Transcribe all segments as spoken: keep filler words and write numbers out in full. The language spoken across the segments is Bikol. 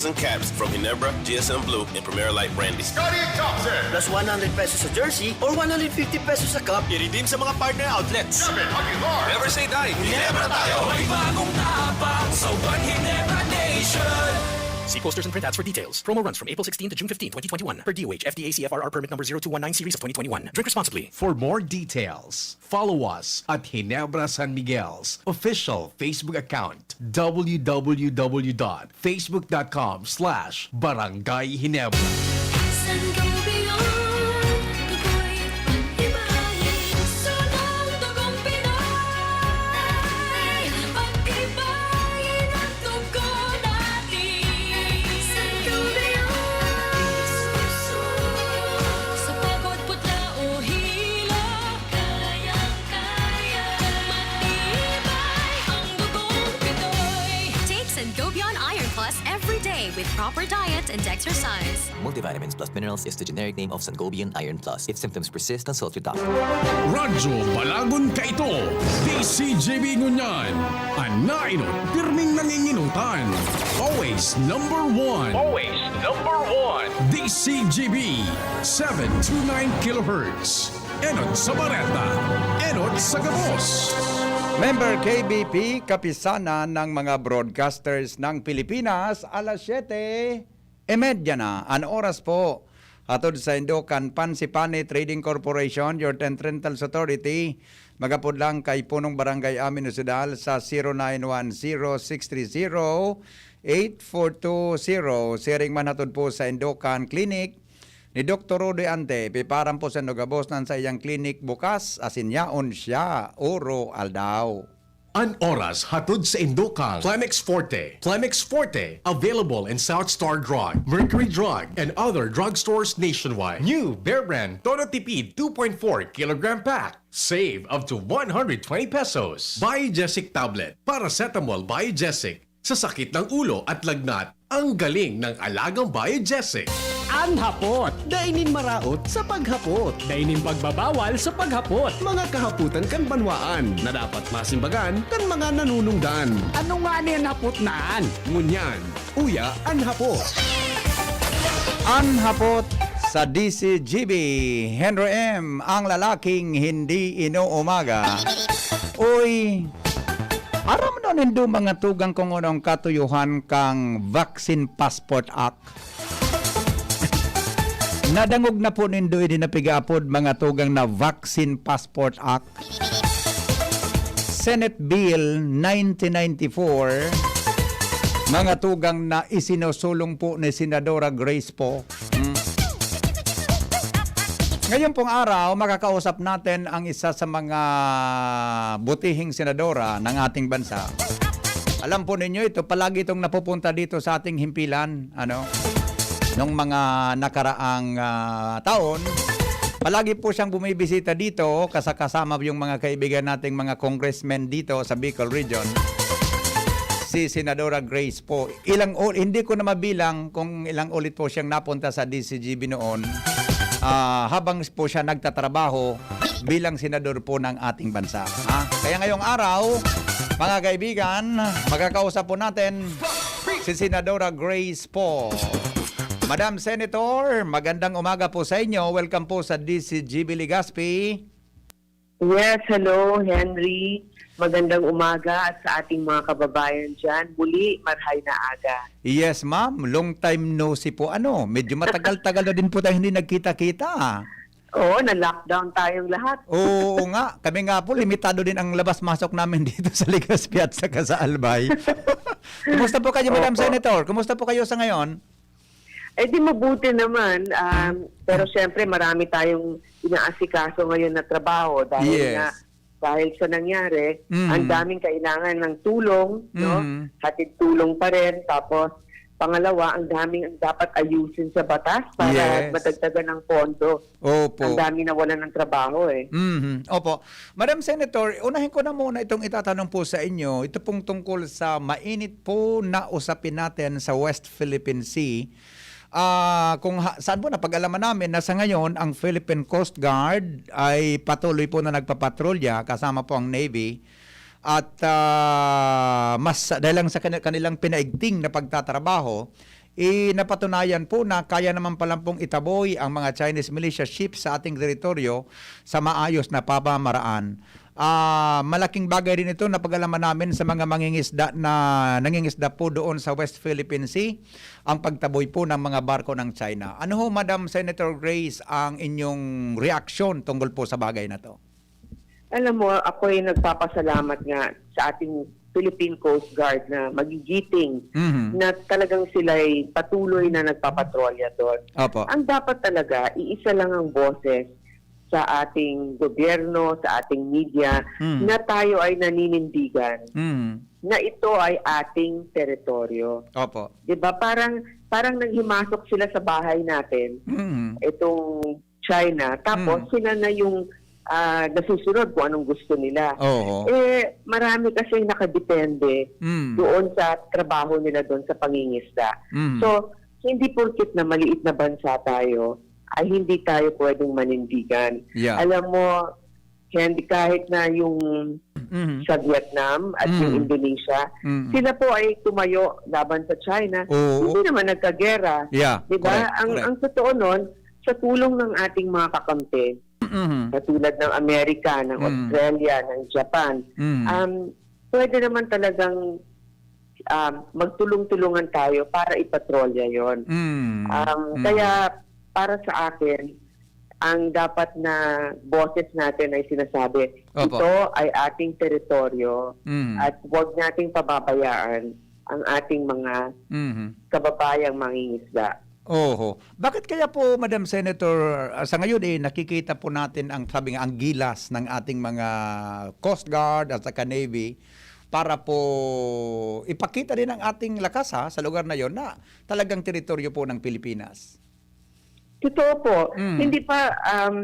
and caps from Ginebra, G S M Blue, and Primera Light Brandy. Scotty Thompson. Plus one hundred pesos sa jersey or one hundred fifty pesos sa cup. I-redeem sa mga partner outlets. Kevin Aguilar. Never say die. Ginebra tayo! May bagong tapang sa One Ginebra Nation. See posters and printouts for details. Promo runs from April sixteen to June fifteen, twenty twenty-one. Per D O H F D A C F R R permit number zero two one nine series of twenty twenty-one. Drink responsibly. For more details, follow us at Ginebra San Miguel's official Facebook account, w w w dot facebook dot com slash barangay Ginebra. Sangobion, ako'y pag-ibahin. Sunang dugong Pinoy, pag-ibahin ang dugo natin. Sangobion, sa pagod putla o hilo, kayang-kaya, matibay ang dugong Pinoy. Take Sangobion Iron Plus every day with proper diet and exercise. Multivitamins plus minerals is the generic name of Sangobion Iron Plus. If symptoms persist, consult your doctor. Radyo Balagon Kaito, D C G B Ngunyan, an nainot, pirming nanginginutan. Always number one. Always number one. D C G B, seven two nine kilohertz. Enot sa bareta, enot sa gabos. Member K B P, Kapisanan ng mga Broadcasters ng Pilipinas, alas siyete y medya na an oras po. Hatod saindo kan Pansipani Trading Corporation, your tent rentals authority. Mag-apod lang kay Punong Barangay Amin Osidal sa zero nine one zero six three zero eight four two zero. Siring man hatod po saindo kan clinic ni Doktor Rudy Ante, piparan po saindo gabos na an saiyang clinic bukas, asin yaon siya oro aldaw. An oras hatod saindo kan Plemex Forte. Plemex Forte, available in South Star Drug, Mercury Drug, and other drugstores nationwide. New Bear Brand Todo Tipid two point four kilogram pack. Save up to one hundred twenty pesos. Biogesic Tablet, Paracetamol Biogesic, sa sakit ng ulo at lagnat. Ang galing ng alagang Biogesic. An hapot, dai nin maraot sa paghapot. Dai nin pagbabawal sa paghapot. Mga kahapotan kan banwaan na dapat masimbagan kan mga nanunungdan. Ano ngani an hapot na an? Ngunyan, uya an hapot. An hapot sa D C G B, Henry M, ang lalaking hindi inuumaga. Uy, aram na nindo, mga tugang, kung ano ang katuyuhan kang Vaccine Passport Act? Nadangog na po nindo ini na pigaapod, mga tugang, na Vaccine Passport Act. Senate Bill nineteen ninety-four, mga tugang, na isinusulong po ni Senadora Grace Poe. Hmm. Ngayon pong araw, makakausap natin ang isa sa mga butihing senadora ng ating bansa. Alam po ninyo ito, palagi itong napupunta dito sa ating himpilan, ano, nung mga nakaraang, ah, taon. Palagi po siyang bumibisita dito, kasakasama yung mga kaibigan nating mga congressmen dito sa Bicol Region. Si Senadora Grace Poe. Ilang u-, hindi ko na mabilang kung ilang ulit po siyang napunta sa D C G B noon, ah, habang po siya nagtatrabaho bilang senador po ng ating bansa. Ha? Kaya ngayong araw, mga kaibigan, makakausap po natin si Senadora Grace Poe. Madam Senator, magandang umaga po sa inyo. Welcome po sa D C G B Legazpi. Yes, hello, Henry. Magandang umaga at sa ating mga kababayan dyan. Muli, marhay na aga. Yes, ma'am. Long time no see po. Ano, medyo matagal-tagal na din po tayo hindi nagkita-kita. Oo, na-lockdown tayong lahat. Oo nga. Kami nga po, limitado din ang labas-masok namin dito sa Legazpi at saka sa Albay. Kumusta po kayo, Madam Opo. Senator? Kumusta po kayo sa ngayon? Eh di mabuti naman. Um, pero siyempre marami tayong inaasikaso ngayon na trabaho dahil Yes. nga dahil sa nangyari, Mhm. ang daming kailangan ng tulong, no? Mhm. Hatid tulong pa rin. Tapos pangalawa, ang daming ang dapat ayusin sa batas para Yes. madagdagan ng pondo. Opo. Ang dami nawalan ng trabaho eh. Mhm. Opo. Madam Senator, unahin ko na muna itong itatanong po sa inyo. Ito pong tungkol sa mainit po na usapin natin sa West Philippine Sea. Ah, kung ha- saan po, napag-alaman namin na sa ngayon ang Philippine Coast Guard ay patuloy po na nagpapatrolya kasama po ang Navy. At, ah, mas dahil lang sa kani- kanilang pinaigting na pagtatrabaho, eh, napatunayan po na kaya naman pala pong itaboy ang mga Chinese militia ships sa ating teritoryo sa maayos na pamamaraan. Ah, malaking bagay din ito na pag-alaman namin sa mga mangingisda na nangingisda po doon sa West Philippine Sea, ang pagtaboy po ng mga barko ng China. Ano ho, Madam Senator Grace, ang inyong reaksyon tungkol po sa bagay na 'to? Alam mo, ako'y nagpapasalamat nga sa ating Philippine Coast Guard na magigiting, Mhm. na talagang sila'y patuloy na nagpapatrolya doon. Opo. Ang dapat talaga, iisa lang ang boses sa ating gobyerno, sa ating media, Mhm. na tayo ay naninindigan Mhm. na ito ay ating teritoryo. Opo. 'Di ba? Parang, parang naghimasok sila sa bahay natin, Mhm. itong China, tapos Mhm. sila na yung, ah, nasusunod kung anong gusto nila. Oo. Eh, marami kasi nakadepende Mm. doon sa trabaho nila doon sa pangingisda. Mm. So, hindi porket na maliit na bansa tayo, ay hindi tayo pwedeng manindigan. Yeah. Alam mo, Henry, kahit na yung Mhm. sa Vietnam at yung Mm. Indonesia, Mm. sila po ay tumayo laban sa China. Oo. Hindi naman nagkagera. Yeah, Di ba? correct, Ang, correct. ang totoo nun, sa tulong ng ating mga kakampi, Mhm. katulad ng Amerika, ng Mm. Australia, ng Japan, Mm. um, pwede naman talagang, um, magtulong-tulungan tayo para ipatrolya yon. Mm. Um, Mm. Kaya para sa akin, ang dapat na boses natin ay sinasabi, Opo. "Ito ay ating teritoryo Mm. at huwag nating pababayaan ang ating mga Mhm. kababayang mangingisda." Oho. Bakit kaya po, Madam Senator, ah, sa ngayon, eh, nakikita po natin ang, sabi nga, ang gilas ng ating mga Coast Guard at saka Navy para po ipakita din ang ating lakas, ha, sa lugar na yon na talagang teritoryo po ng Pilipinas? Totoo po. Mm. Hindi pa, um,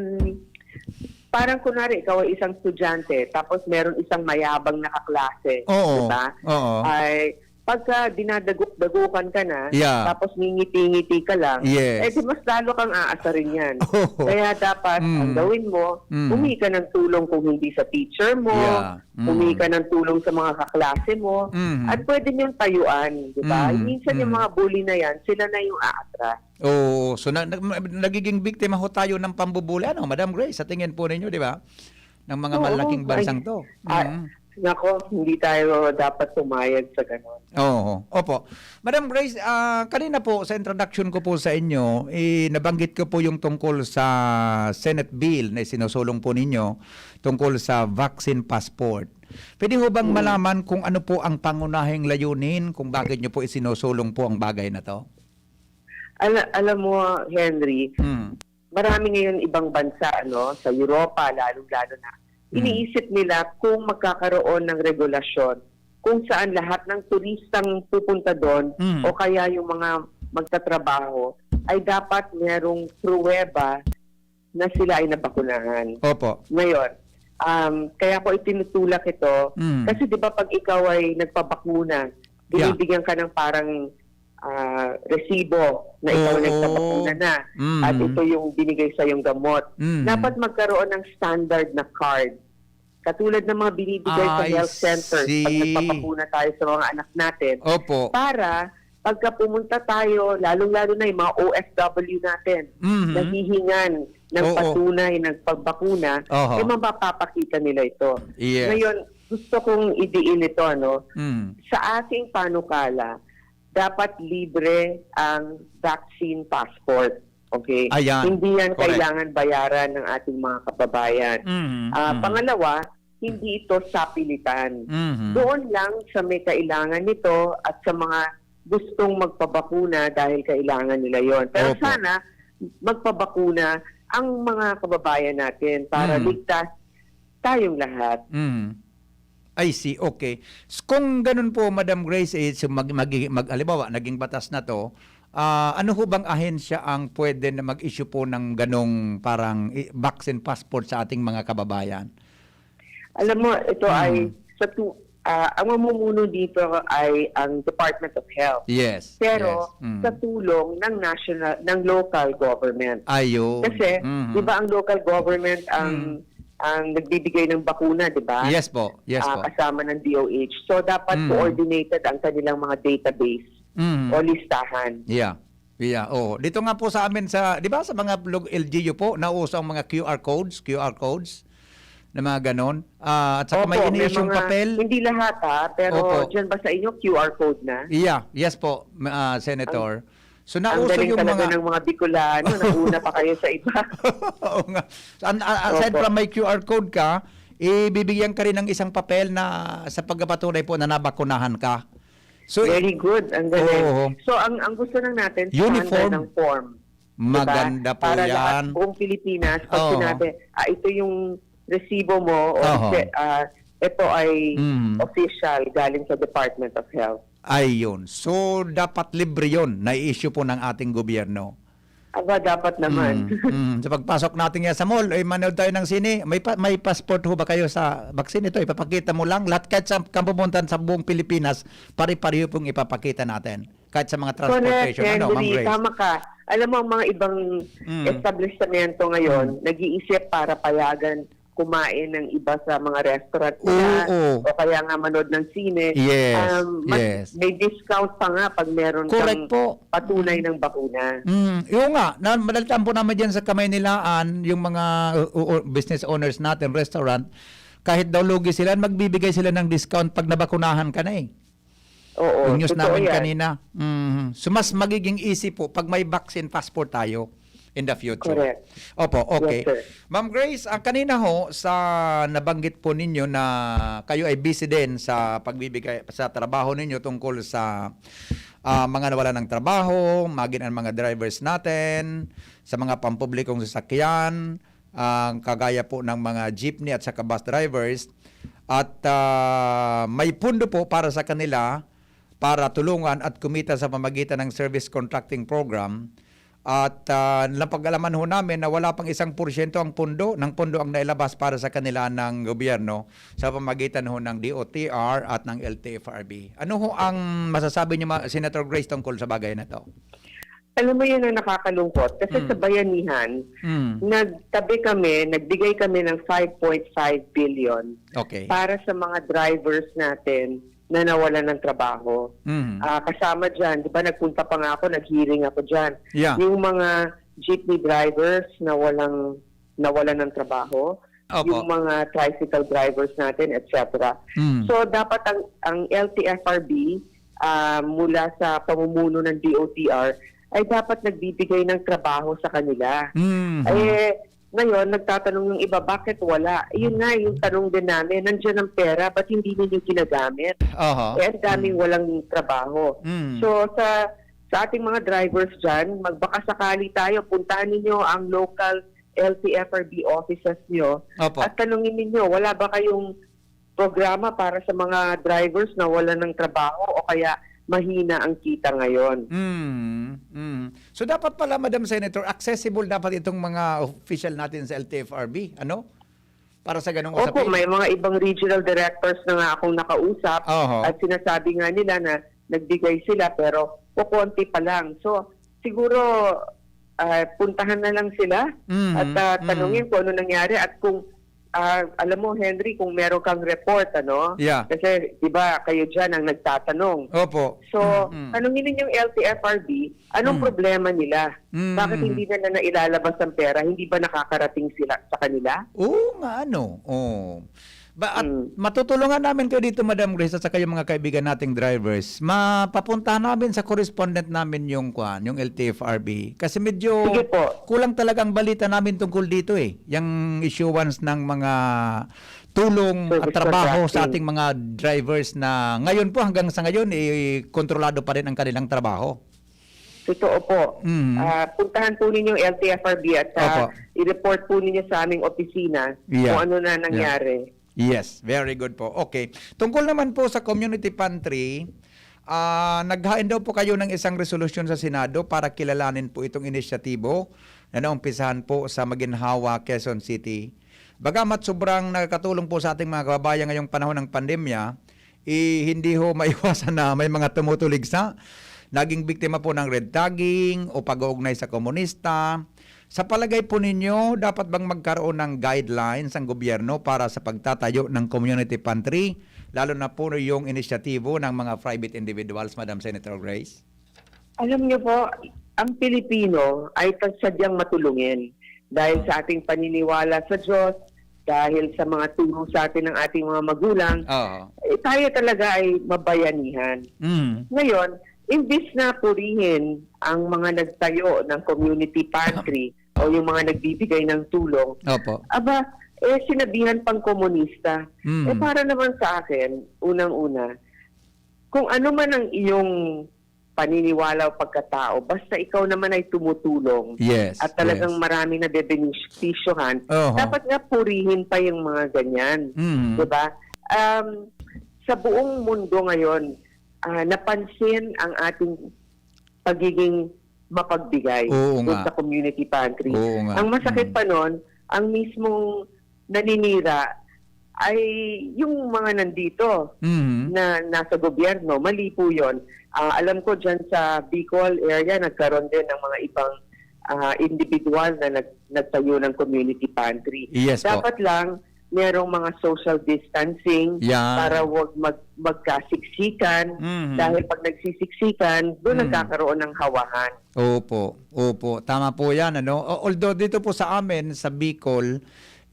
parang kunwari, ikaw ay isang estudyante, tapos meron isang mayabang na kaklase, Oo. di ba? Oo. Ay, pagka dinadagok-dagokan ka na, Yeah. tapos ngingiti-ngiti ka lang, Yes. eh, di mas lalo kang aasarin yan. Oo. Kaya dapat, ang Mm. gawin mo, Mm. humingi ka ng tulong kung hindi sa teacher mo, Yeah. Mm. humingi ka ng tulong sa mga kaklase mo, Mm. at pwede niyong tayuan, di ba? Mm. Minsan yung Mm. mga bully na yan, sila na yung aatras. Oo. So, na, na, ma-, nagiging biktima ho tayo ng pambubuli, ano, Madam Grace, sa tingin po ninyo, di ba? Ng mga Oo, malaking ay, bansang 'to. ah, Mm. nako, hindi tayo dapat pumayag sa gano'n. Oo. Opo. Madam Grace, ah, kanina po sa introduction ko po sa inyo, eh, nabanggit ko po yung tungkol sa Senate Bill na isinusulong po ninyo tungkol sa vaccine passport. Pwede ho bang Mm. malaman kung ano po ang pangunahing layunin kung bakit niyo po isinusulong po ang bagay na 'to? Ala-, alam mo, Henry, Mm. marami ngayon ibang bansa, ano, sa Europa, lalong-lalo na, Mm. iniisip nila kung magkakaroon ng regulasyon kung saan lahat ng turistang pupunta doon Mm. o kaya yung mga magtatrabaho ay dapat merong pruweba na sila ay nabakunahan. Opo. Ngayon, um, kaya ko itinutulak ito, Mm. kasi di ba pag ikaw ay nagpabakuna, Yeah. binibigyan ka ng parang, ah, resibo na ikaw Oo. nagpabakuna na. Mm. At ito yung binigay sa yung gamot. Mm. Dapat magkaroon ng standard na card. Katulad ng mga binibigay sa I health center pag see. nagpapakuna tayo sa mga anak natin. Opo. Para pagka pumunta tayo, lalong-lalo na yung mga O F W natin, Mhm. nahihingan ng Oo. patunay ng pagbakuna, Oho. eh, mapapakita nila ito. Yes. Ngayon, gusto kong idiin ito, ano, Mm. sa ating panukala, dapat libre ang vaccine passport. Okay? Ayan. Hindi yan Correct. kailangan bayaran ng ating mga kababayan. Mhm, Ah, mhm. pangalawa, hindi ito sapilitan. Mhm. Doon lang sa may kailangan nito at sa mga gustong magpabakuna dahil kailangan nila yon. Pero Opo. sana magpabakuna ang mga kababayan natin para Mhm. ligtas tayong lahat. Mhm. I see, okay. S-, kung ganun po, Madam Grace, eh, so mag-, mag-, mag-, halimbawa, naging batas na 'to, ah, ano ho bang ahensya ang pwede na mag-issue po ng ganong parang i-, vaccine passport sa ating mga kababayan? Alam mo, ito Hmm. ay sa tu-, ah, ang mamumuno dito ay ang Department of Health. Yes, Pero yes. Hmm. sa tulong ng national, ng local government. Ayun. Kasi, Mhm. di ba ang local government ang, Hmm. ang nagbibigay ng bakuna, di ba? Yes po, yes Ah, po. kasama ng D O H. So, dapat Hmm. coordinated ang kanilang mga database. Mhm. o listahan. Yeah. Yeah, oo. Dito nga po sa amin sa, di ba sa mga lug- L G U po, nauso ang mga Q R codes, Q R codes, na mga ganon. Ah, at saka may Opo, ini-issue yung mga, papel. Hindi lahat ha, pero Opo. Dyan ba sa inyo Q R code na? Yeah, yes po, ma- ah, Senator. So Ang nauso galing yung talaga mga ng mga Bicolano, nauna pa kayo sa iba. Oo nga. An- a- aside Opo. from may Q R code ka, ibibigyan ka rin ng isang papel na sa pagpapatunay po na nabakunahan ka. So, Very good, ang galing. Oo. So ang ang gusto lang natin, Uniform. Standard ng form. Diba? Maganda po Para yan. lahat, buong Pilipinas, pag Oo. sinabi, ah, ito yung resibo mo o Oo. se- ah, ito ay Mm. official galing sa Department of Health. Ayun. So, dapat libre yon na i-issue po ng ating gobyerno. Aba, dapat naman. Mm, mm. Sa pagpasok natin nga sa mall, ay manood tayo ng sine. May, pa, may passport ho ba kayo sa vaccine? Ito, ipapakita mo lang. Lahat kahit sa kapupuntan sa buong Pilipinas, pare-pareho pong ipapakita natin. Kahit sa mga Correct, transportation. Ano, Ma'am Henry. Grace? Tama ka. Alam mo, ang mga ibang Mm. establishmento ngayon, nag-iisip para payagan kumain ng iba sa mga restaurant nila Oo. o kaya nga manood ng sine. Yes, Um, mas, yes. May discount pa nga pag meron Correct kang po. patunay ng bakuna. Mm, yung nga, na, madalitaan po naman dyan sa Kamaynilaan, yung mga uh, uh, business owners natin, restaurant, kahit daw lugi sila, magbibigay sila ng discount pag nabakunahan ka na eh. Oo, Yung news totoo namin yan. Kanina. Mhm. So, mas magiging easy po pag may vaccine passport tayo in the future. Correct. Opo, okay. Yes, sir. Ma'am Grace, ang kanina ho, sa nabanggit po ninyo na kayo ay busy din sa pagbibigay sa trabaho ninyo tungkol sa ah, mga nawalan ng trabaho, magin ang mga drivers natin, sa mga pampublikong sasakyan, ah, kagaya po ng mga jeepney at saka bus drivers. At ah, may pundo po para sa kanila para tulungan at kumita sa pamagitan ng service contracting program. At ah, napag-alaman ho namin na wala pang isang porsyento ang pundo, ng pundo ang nailabas para sa kanila ng gobyerno sa pamagitan ho ng D O T R at ng L T F R B. Ano ho ang masasabi niyo, ma- Senator Grace, tungkol sa bagay na to? Alam mo, yun ang nakakalungkot. Kasi Mm. sa bayanihan, Mm. nagtabi kami, nagbigay kami ng five point five billion Okay. para sa mga drivers natin na nawalan ng trabaho. Mm. Ah, kasama dyan, di ba, nagpunta pa nga ako, nag-hearing ako dyan. Yeah. Yung mga jeepney drivers na walang nawalan ng trabaho, Opo. yung mga tricycle drivers natin, et cetera. Mm. So, dapat ang, ang L T F R B, ah, mula sa pamumuno ng D O T R, ay dapat nagbibigay ng trabaho sa kanila. Mm. Eh, ngayon, nagtatanong yung iba, bakit wala? Yun nga, yung tanong din namin, nandiyan ang pera, ba't hindi ninyo ginagamit? Aha. Eh, ang daming Mm. walang trabaho. Mm. So, sa sa ating mga drivers dyan, magbaka sakali tayo, puntahan ninyo ang local L T F R B offices nyo Opo. at tanungin ninyo, wala ba kayong programa para sa mga drivers na wala ng trabaho o kaya mahina ang kita ngayon? Mm, mm. So dapat pala, Madam Senator, accessible dapat itong mga official natin sa L T F R B, ano? Para sa ganong Opo, usapin. May mga ibang regional directors na nga akong nakausap Oho. At sinasabi nga nila na nagbigay sila pero kukonti pa lang. So, siguro ah, puntahan na lang sila Mm, at ah, mm. Tanungin kung ano nangyari at kung, ah, alam mo, Henry, kung meron kang report, ano? Yeah. Kasi, di ba, kayo dyan ang nagtatanong. Opo. So, Mm, mm. Tanungin ninyong L T F R B, anong Mm. problema nila? Mm, Bakit mm. Hindi na na nailalabas ang pera? Hindi ba nakakarating sila sa kanila? Oo nga, ano. Oo. Ba, at Mm. matutulungan namin kayo dito, Madam Grace, at saka yung mga kaibigan nating drivers. Mapapuntahan namin sa correspondent namin yung, kwan, yung L T F R B. Kasi medyo Sige po. Kulang talaga ang balita namin tungkol dito eh. Yung issuance ng mga tulong Service at trabaho sa contracting. Ating mga drivers na ngayon po, hanggang sa ngayon, eh, kontrolado pa rin ang kanilang trabaho. Totoo po. Mm. Ah, puntahan po ninyo L T F R B at ah, Opo. I-report po ninyo sa aming opisina Yeah. Kung ano na nangyari. Yes, very good po. Okay. Tungkol naman po sa community pantry, ah, naghain daw po kayo ng isang resolusyon sa Senado para kilalanin po itong inisyatibo na naumpisahan po sa Maginhawa, Quezon City. Bagamat sobrang nakakatulong po sa ating mga kababayan ngayong panahon ng pandemya, eh, hindi ho maiwasan na may mga tumutuligsa. Naging biktima po ng red tagging o pag-uugnay sa komunista. Sa palagay po ninyo, dapat bang magkaroon ng guidelines ang gobyerno para sa pagtatayo ng community pantry lalo na po yung inisyatibo ng mga private individuals, Madam Senator Grace? Alam niyo po, ang Pilipino ay ta- sadyang matulungin dahil sa ating paniniwala sa Diyos, dahil sa mga turo sa atin ng ating mga magulang, Oo. eh, tayo talaga ay mabayanihan. Mm. Ngayon, imbis na purihin ang mga nagtayo ng community pantry o yung mga nagbibigay ng tulong, Opo. aba, eh, sinabihan pang komunista. Mm. Eh, para naman sa akin, unang-una, kung ano man ang iyong paniniwala o pagkatao, basta ikaw naman ay tumutulong Yes. at talagang Yes. marami na bebenepisyohan, Oho. dapat nga purihin pa yung mga ganyan. Mm. Diba? Um, sa buong mundo ngayon, ah, napansin ang ating pagiging mapagbigay Oo dun nga. sa community pantry. Oo nga. Ang masakit Mm. pa nun, ang mismong naninira ay yung mga nandito Mhm. na nasa gobyerno. Mali po yun. Ah, alam ko dyan sa Bicol area, nagkaroon din ng mga ibang ah, individual na nag, nagtayo ng community pantry. Yes po. Dapat lang merong mga social distancing Yan. para wag mag, magkasiksikan. Mhm. Dahil pag nagsisiksikan, doon Mhm. nagkakaroon ng hawahan. Opo, opo. Tama po yan, ano? O- Although dito po sa amin, sa Bicol,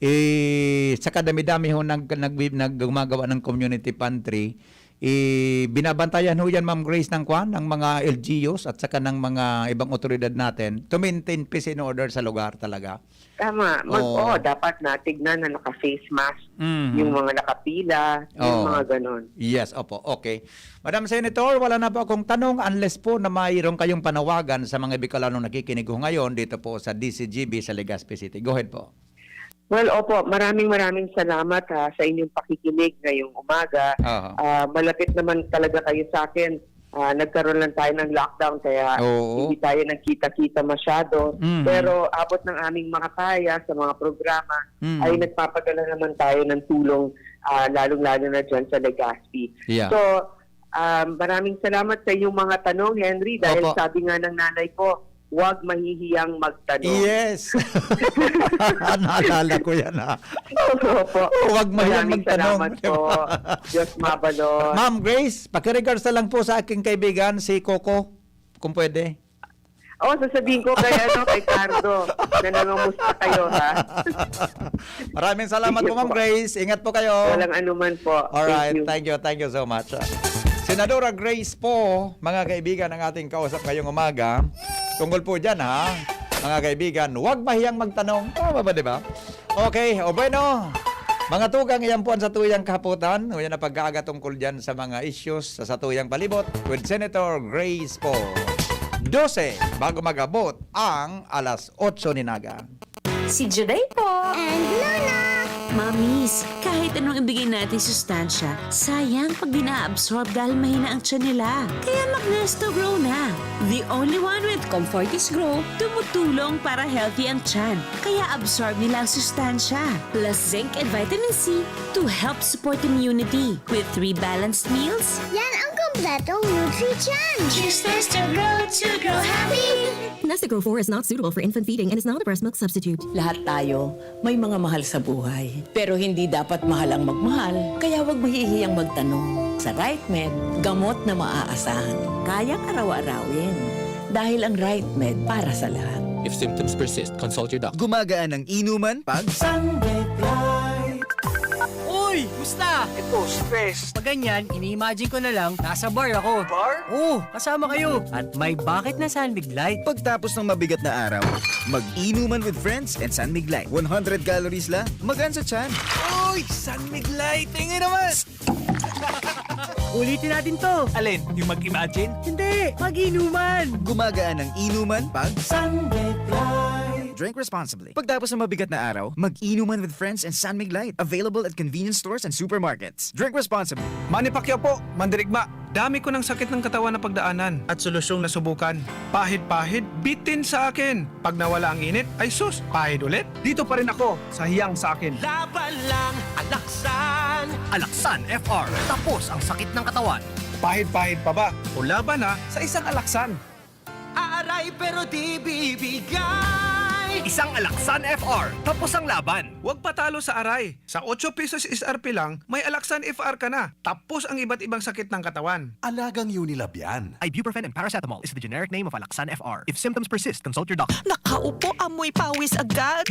eh, sa kadami-dami ho nag, nag, nag, gumagawa ng community pantry, eh, binabantayan ho yan, Ma'am Grace, ng kwan, ng mga L G Us at saka ng mga ibang otoridad natin to maintain peace and order sa lugar talaga. Tama. Mag, Oo. oh, dapat natignan na naka-face mask Mhm. yung mga nakapila, yung Oo. mga ganon. Yes, opo. Okay. Madam Senator, wala na po akong tanong unless po na mayroon kayong panawagan sa mga Bicolanong nakikinig ho ngayon dito po sa D C G B sa Legazpi City. Go ahead po. Well, opo, maraming maraming salamat ha, sa inyong pakikinig ngayong umaga. Aha. Ah, malapit naman talaga kayo sa akin. Ah, nagkaroon lang tayo ng lockdown kaya Oo. hindi tayo nagkita-kita masyado. Mm. Pero abot ng aming makakaya sa mga programa Mm. ay nagpapadala naman tayo ng tulong, ah, lalong-lalo na dyan sa Legazpi. Yeah. So, um, maraming salamat sa iyong mga tanong, Henry, dahil Opo. sabi nga ng nanay ko, "Huwag mahihiyang magtanong." Yes. Naalala ko yan, ha. Opo. Oh, wag mahiyang Maraming magtanong, salamat di ba? Po. Diyos mabalot. Ma'am Grace, pakiregards na lang po sa aking kaibigan, si Coco, kung pwede. Oh, sasabihin ko kay, ano, kay Cardo na nangamusta kayo, ha? Maraming salamat Sige po, Ma'am po. Grace. Ingat po kayo. Walang anuman po. Alright, Thank you. Thank you, thank you so much. Senadora Grace po, mga kaibigan, ang ating kausap ngayong umaga. Tungkol po dyan, ha? Mga kaibigan, huwag mahiyang magtanong. Tama ba, di ba? Okay, o bueno. Mga tugang, iyan po ang satuyang kahapotan. O yan ang pag-aaga tungkol dyan sa mga issues sa satuyang palibot with Senator Grace po. Dose bago mag-abot ang alas otso ni Naga. Si Juday po. And Luna! Mamis, kahit anong ibigay natin sustansya, sayang pag di na-absorb dahil mahina ang tiyan nila. Kaya mag-Nesto Grow na. The only one with Comfortis Grow, tumutulong para healthy ang tiyan. Kaya absorb nila ang sustansya. Plus zinc and vitamin C to help support immunity. With three balanced meals, Yan ang kompletong Nutri-Chan! Choose Nesto Grow to grow happy! Nestigrow four is not suitable for infant feeding and is not a breast milk substitute. Lahat tayo may mga mahal sa buhay. Pero hindi dapat mahal ang magmahal, kaya huwag mahihiyang magtanong. Sa RightMed, gamot na maaasahan. Kayang araw-arawin. Dahil ang RightMed para sa lahat. If symptoms persist, consult your doctor. Gumagaan ang inuman pag Sunday Bright. Uy! Musta? Ito, stress. Pag ganyan, ini-imagine ko na lang, nasa bar ako. Bar? Oo, kasama kayo. At may bakit na San Mig Light. Pagtapos ng mabigat na araw, mag-inuman with friends and San Mig Light. One hundred calories lang, magaan sa tiyan. Uy! San Mig Light! Tingin naman! Ulitin natin to. Alin? Yung mag-imagine? Hindi, mag-inuman. Gumagaan ang inuman pag Sunday Bright. Drink responsibly. Pagtapos ng mabigat na araw, mag-inuman with friends and San Mig Light. Available at convenience stores and supermarkets. Drink responsibly. Manny Pacquiao po, mandirigma. Dami ko ng sakit ng katawan na pagdaanan at solusyong nasubukan. Pahid-pahid, bitin sa akin. Pag nawala ang init, ay sus, pahid ulit. Dito pa rin ako sa hiyang sa akin. Laban lang, Alaksan. Alaksan F R. Tapos ang sakit ng katawan. Pahid-pahid pa ba? O laban na sa isang Alaksan. Aaray pero di bibigay. Isang Alaxan F R, tapos ang laban. Huwag patalo sa aray. Sa otso pesos S R P lang, may Alaxan F R ka na. Tapos ang iba't ibang sakit ng katawan. Alagang Unilab yan. Ibuprofen and paracetamol is the generic name of Alaxan F R. If symptoms persist, consult your doctor. Nakaupo, amoy pawis agad.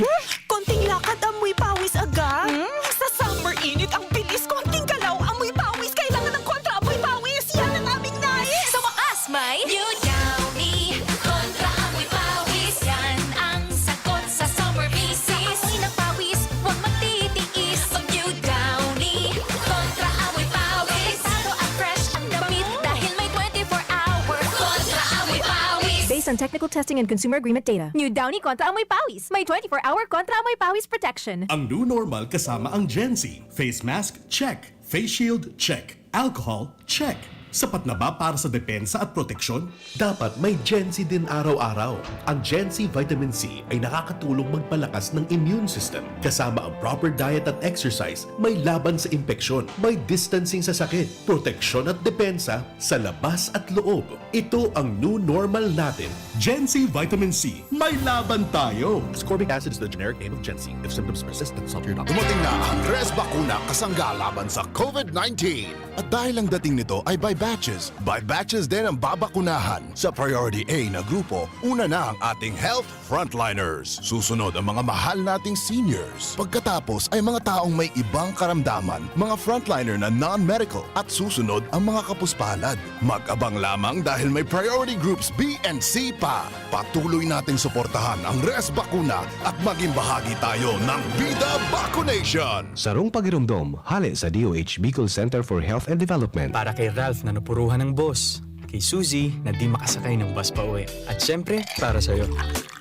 Konting lakad, amoy pawis agad. Hmm? Sa summer init, ang bilis. Konting galaw, amoy pawis. Kailangan ng kontra amoy pawis. Yan ang aming nais. Sa wakas, may New Downy. Kontra amoy pawis. Yan ang sagot sa summer bisis. Amoy ng pawis, huwag magtitiis. Mag New Downy. Kontra amoy pawis. Protektado at fresh ang damit dahil may twenty-four hour kontra amoy pawis. Based on technical testing and consumer agreement data, New Downy Kontra Amoy Pawis. May twenty-four hour Kontra Amoy Pawis protection. Ang new normal kasama ang Gen Z. Face mask, check. Face shield, check. Alcohol, check. Sapat na ba para sa depensa at proteksyon? Dapat may Gen Z din araw-araw. Ang Gen Z Vitamin C ay nakakatulong magpalakas ng immune system. Kasama ang proper diet at exercise, may laban sa impeksyon, may distancing sa sakit, proteksyon at depensa sa labas at loob. Ito ang new normal natin. Gen Z Vitamin C, may laban tayo! Ascorbic acid is the generic name of Gen Z. If symptoms persist, consult your doctor. Dumating na ang Res Bakuna kasangga laban sa COVID nineteen. At dahil ang dating nito ay by batches, by batches din ang babakunahan. Sa Priority A na grupo, una na ang ating health frontliners. Susunod ang mga mahal nating seniors. Pagkatapos ay mga taong may ibang karamdaman, mga frontliner na non-medical, at susunod ang mga kapuspalad. Mag-abang lamang dahil may priority groups B and C pa. Patuloy nating suportahan ang Res Bakuna at maging bahagi tayo ng Bida Vaccination! Sarong pagiromdom, hale sa D O H Bicol Center for Health and Development. Para kay Ralph na napuruhan ng boss, kay Suzy na di makasakay ng bus pa uwi, at syempre, para sa'yo.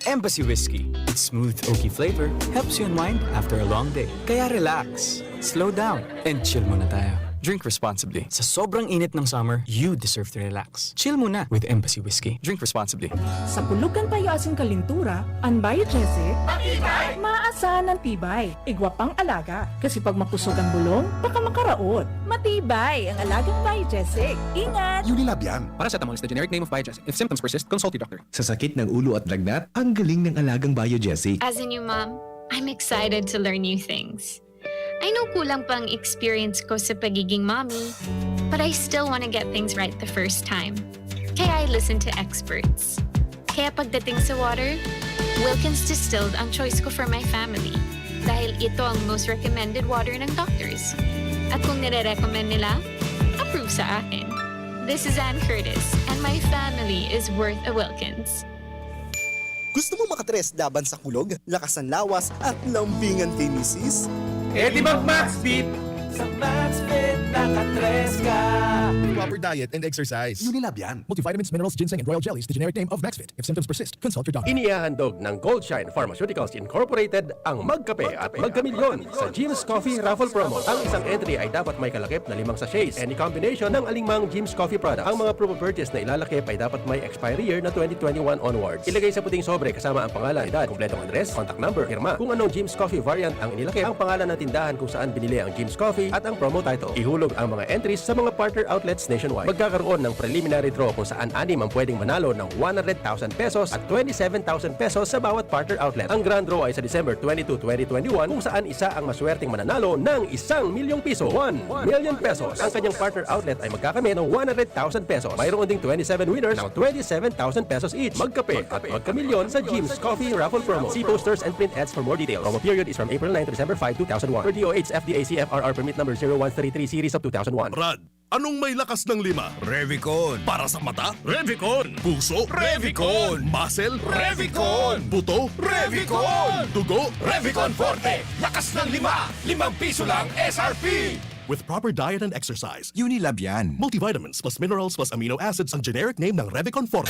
Embassy Whiskey. Its smooth, oaky flavor helps you unwind after a long day. Kaya relax, slow down, and chill muna tayo. Drink responsibly. Sa sobrang init ng summer, you deserve to relax. Chill muna with Embassy Whiskey. Drink responsibly. Sa kulog kan payo asin kalintura, an Biogesic, maasahan an tibay, igwa pang alaga. Kasi pag makusog an bulong, baka makaraot. Matibay ang alagang Biogesic. Ingat! Unilab yan. Paracetamol is the generic name of Biogesic. If symptoms persist, consult your doctor. Sa sakit ng ulo at lagnat, ang galing ng alagang Biogesic. As a new mom, I'm excited to learn new things. I know kulang pa ang experience ko sa pagiging mommy, but I still want to get things right the first time. Kaya I listen to experts. Kaya pagdating sa water, Wilkins Distilled ang choice ko for my family dahil ito ang most recommended water ng doctors. At kung nire-recommend nila, approve sa akin. This is Ann Curtis, and my family is worth a Wilkins. Gusto mo makatres laban sa kulog, lakas ng lawas, at lambingan kay misis? Eh di mag Maxfit! Sa Maxfit, nakatres ka! Proper diet and exercise. Unilab yan. Multivitamins, minerals, ginseng, and royal jellies, the generic name of Maxfit. If symptoms persist, consult your doctor. Inihahandog ng Gold Shine Pharmaceuticals Incorporated ang Magkape at Magkamilyon sa Jim's Coffee Raffle Promo. Ang isang entry ay dapat may kalakip na limang sachets, any combination ng alingmang Jim's Coffee products. Ang mga proof of purchase na ilalakip ay dapat may expiry year na twenty twenty-one onwards. Ilagay sa puting sobre kasama ang pangalan, edad, kompletong address, contact number, pirma. Kung anong Jim's Coffee variant ang inilakip, ang pangalan ng tindahan kung saan binili ang Jim's Coffee at ang promo title. Ihulog ang mga entries sa mga partner outlets nationwide. Magkakaroon ng preliminary draw kung saan anim ang pwedeng manalo ng one hundred thousand pesos at twenty-seven thousand pesos sa bawat partner outlet. Ang grand draw ay sa December twenty-two, twenty twenty-one, kung saan isa ang maswerteng mananalo ng isang milyong piso, one million pesos. Ang kanyang partner outlet ay magkakamit ng one hundred thousand pesos. Mayroon ding twenty-seven winners ng twenty-seven thousand pesos each. Magkape at magkamilyon sa Jim's Coffee Raffle Promo. See posters and print ads for more details. Promo period is from April nine to December five, two thousand one. Per D O H F D A C F R R permit number zero one three three series of two thousand one. Brad, anong may lakas ng lima? Revicon. Para sa mata? Revicon. Puso? Revicon. Muscle? Revicon. Buto? Revicon. Dugo? Revicon Forte. Lakas ng lima. Limang piso lang S R P. With proper diet and exercise. Unilab yan. Multivitamins plus minerals plus amino acids ang generic name ng Revicon Forte.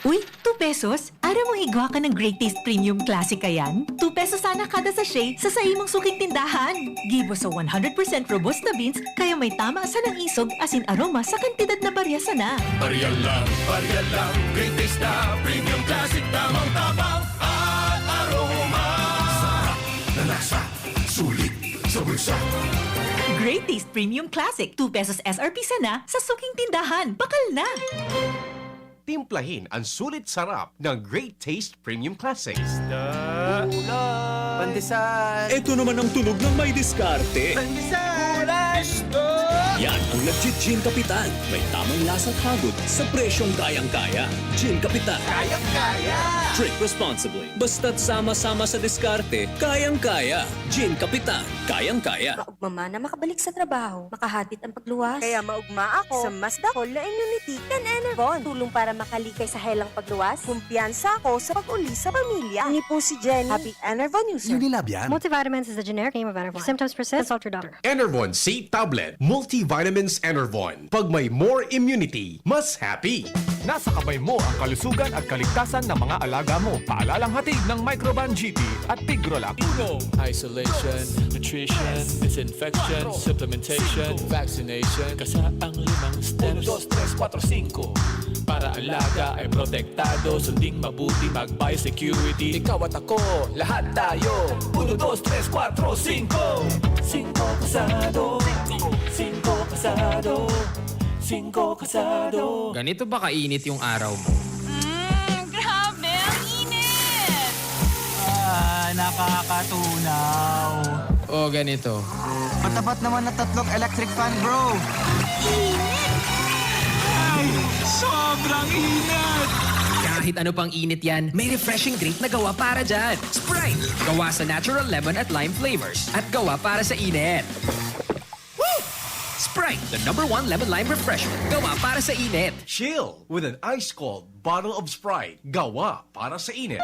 Uy, two pesos? Aram mo igwa ka ng Great Taste Premium Classic kayan? Two pesos sana kada sachet sa saimong suking tindahan. Gibo sa one hundred percent robusta beans, kaya may tama sa nang isog asin aroma sa kantidad na barya sana. Barya lang, barya lang, Great Taste na Premium Classic, tamang tabang at aroma. Sarap na lasa, sulit sa bulsa. Great Taste Premium Classic, two pesos S R P sana sa suking tindahan. Bakal na! Timplahin ang sulit sarap ng Great Taste Premium Classic. Pandesal. Ito naman ang tunog ng may diskarte. Gulay. Yan ang legit Gin Kapitan. May tamang lasa at hagod sa presyong kayang-kaya. Gin Kapitan. Kayang-kaya. Drink responsibly. Basta't sama-sama sa diskarte, kayang-kaya. Gin Kapitan. Kayang-kaya. Maugma man na makabalik sa trabaho, makahadit ang pagluwas. Kaya maugma ako sa mas dakol na immunity kan Enervon. Tulong para makalikay sa helang pagluwas. Kumpiyansa ako sa pag-uli sa pamilya. Ini po si Jenny, happy Enervon user. Unilab yan. Multivitamins is the generic name of Enervon. If symptoms persist, consult your doctor. Enervon C Tablet, Multivitamins Enervon. Pag may more immunity, mas happy. Nasa kamay mo ang kalusugan at kaligtasan ng mga alaga mo. Paalalang hatid ng Microban G T at Pigrolac. Uno, isolation, nutrition, disinfection, supplementation, vaccination. Kasa ang limang steps. Uno, dos, tres, kuwatro, singko. Para alaga ay protektado, sunding mabuti, mag-biosecurity. Ikaw at ako, lahat tayo. Uno, dos, tres, kuwatro, singko. Singko kasado. Singko kasado. Singko kasado. Ganito ba kainit yung araw mo? Mm, grabe, ang init! Ah, nakakatunaw. O ganito. Matapat naman na tatlong electric fan, bro. Init! Ay, sobrang init! Kahit ano pang init yan, may refreshing drink na gawa para dyan. Sprite! Gawa sa natural lemon at lime flavors. At gawa para sa init. Woo! Sprite, the number one lemon lime refreshment. Gawa para sa init. Chill with an ice-cold bottle of Sprite. Gawa para sa init.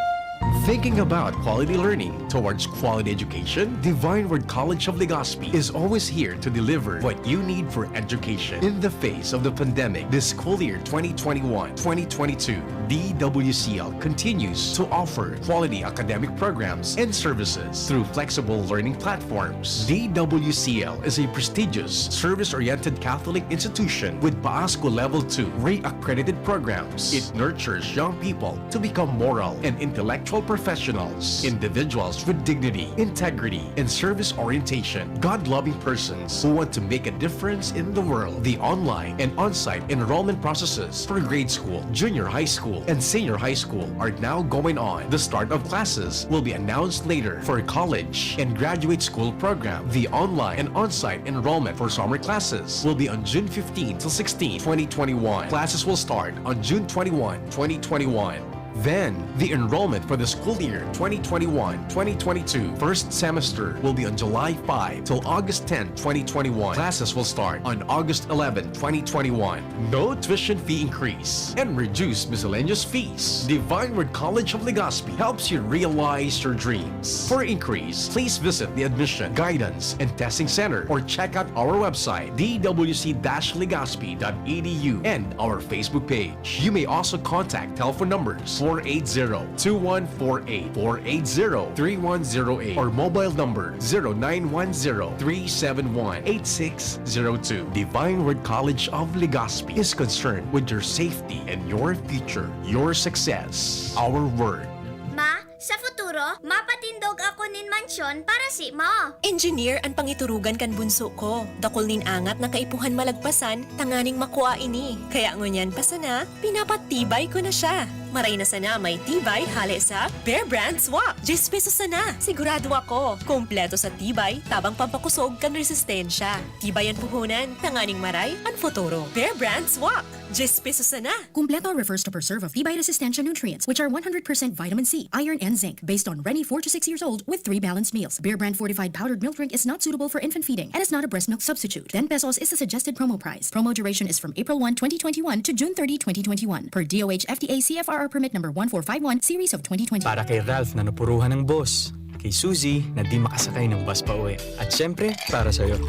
Thinking about quality learning towards quality education? Divine Word College of Legazpi is always here to deliver what you need for education. In the face of the pandemic, this school year twenty twenty-one, twenty twenty-two, D W C L continues to offer quality academic programs and services through flexible learning platforms. D W C L is a prestigious, service-oriented Catholic institution with PAASCO Level two rate accredited programs. It nurtures young people to become moral and intellectual professionals, individuals with dignity, integrity, and service orientation, God-loving persons who want to make a difference in the world. The online and on-site enrollment processes for grade school, junior high school, and senior high school are now going on. The start of classes will be announced later for college and graduate school program. The online and on-site enrollment for summer classes will be on June fifteen to sixteen, twenty twenty-one. Classes will start on June twenty-one, twenty twenty-one. Then, the enrollment for the school year twenty twenty-one, twenty twenty-two first semester will be on July five till August ten, twenty twenty-one. Classes will start on August eleven, twenty twenty-one. No tuition fee increase and reduced miscellaneous fees. Divine Word College of Legazpi helps you realize your dreams. For inquiries, please visit the Admission, Guidance, and Testing Center or check out our website, D W C dash legazpi dot E D U, and our Facebook page. You may also contact telephone numbers four eight zero, two one four eight, four eight zero, three one zero eight, or mobile number zero nine one zero, three seven one, eight six zero two. Divine Word College of Legazpi is concerned with your safety and your future, your success. Our word. Ma, sa futuro, mapatindog ako nin mansyon para simo. Engineer an pangiturugan kan bunso ko. Dakul nin angat na kaipuhan malagpasan tanganing makua ini. Kaya ngunyan pa sana, pinapatibay ko na siya. Maray na sana may tibay hale sa Bear Brand Swak. Diyes pesos sana. Sigurado ako, kompleto sa tibay, tabang pampakusog kan resistensya. Tibay an puhunan, tanganing maray an futuro. Bear Brand Swak. Diyes pesos sana. Kumpleto refers to preserve of tibay resistensya nutrients, which are one hundred percent vitamin C, iron, and zinc, based on Reni four to six years old with three balanced meals. Bear Brand fortified powdered milk drink is not suitable for infant feeding and is not a breast milk substitute. Ten pesos is the suggested promo price. Promo duration is from April one, twenty twenty-one to June thirty, twenty twenty-one, per D O H F D A C F R R permit number one four five one, series of twenty twenty. Para kay Ralph na napuruhan ng boss, kay Suzy na di makasakay ng bus pa uwi, at syempre, para sa'yo.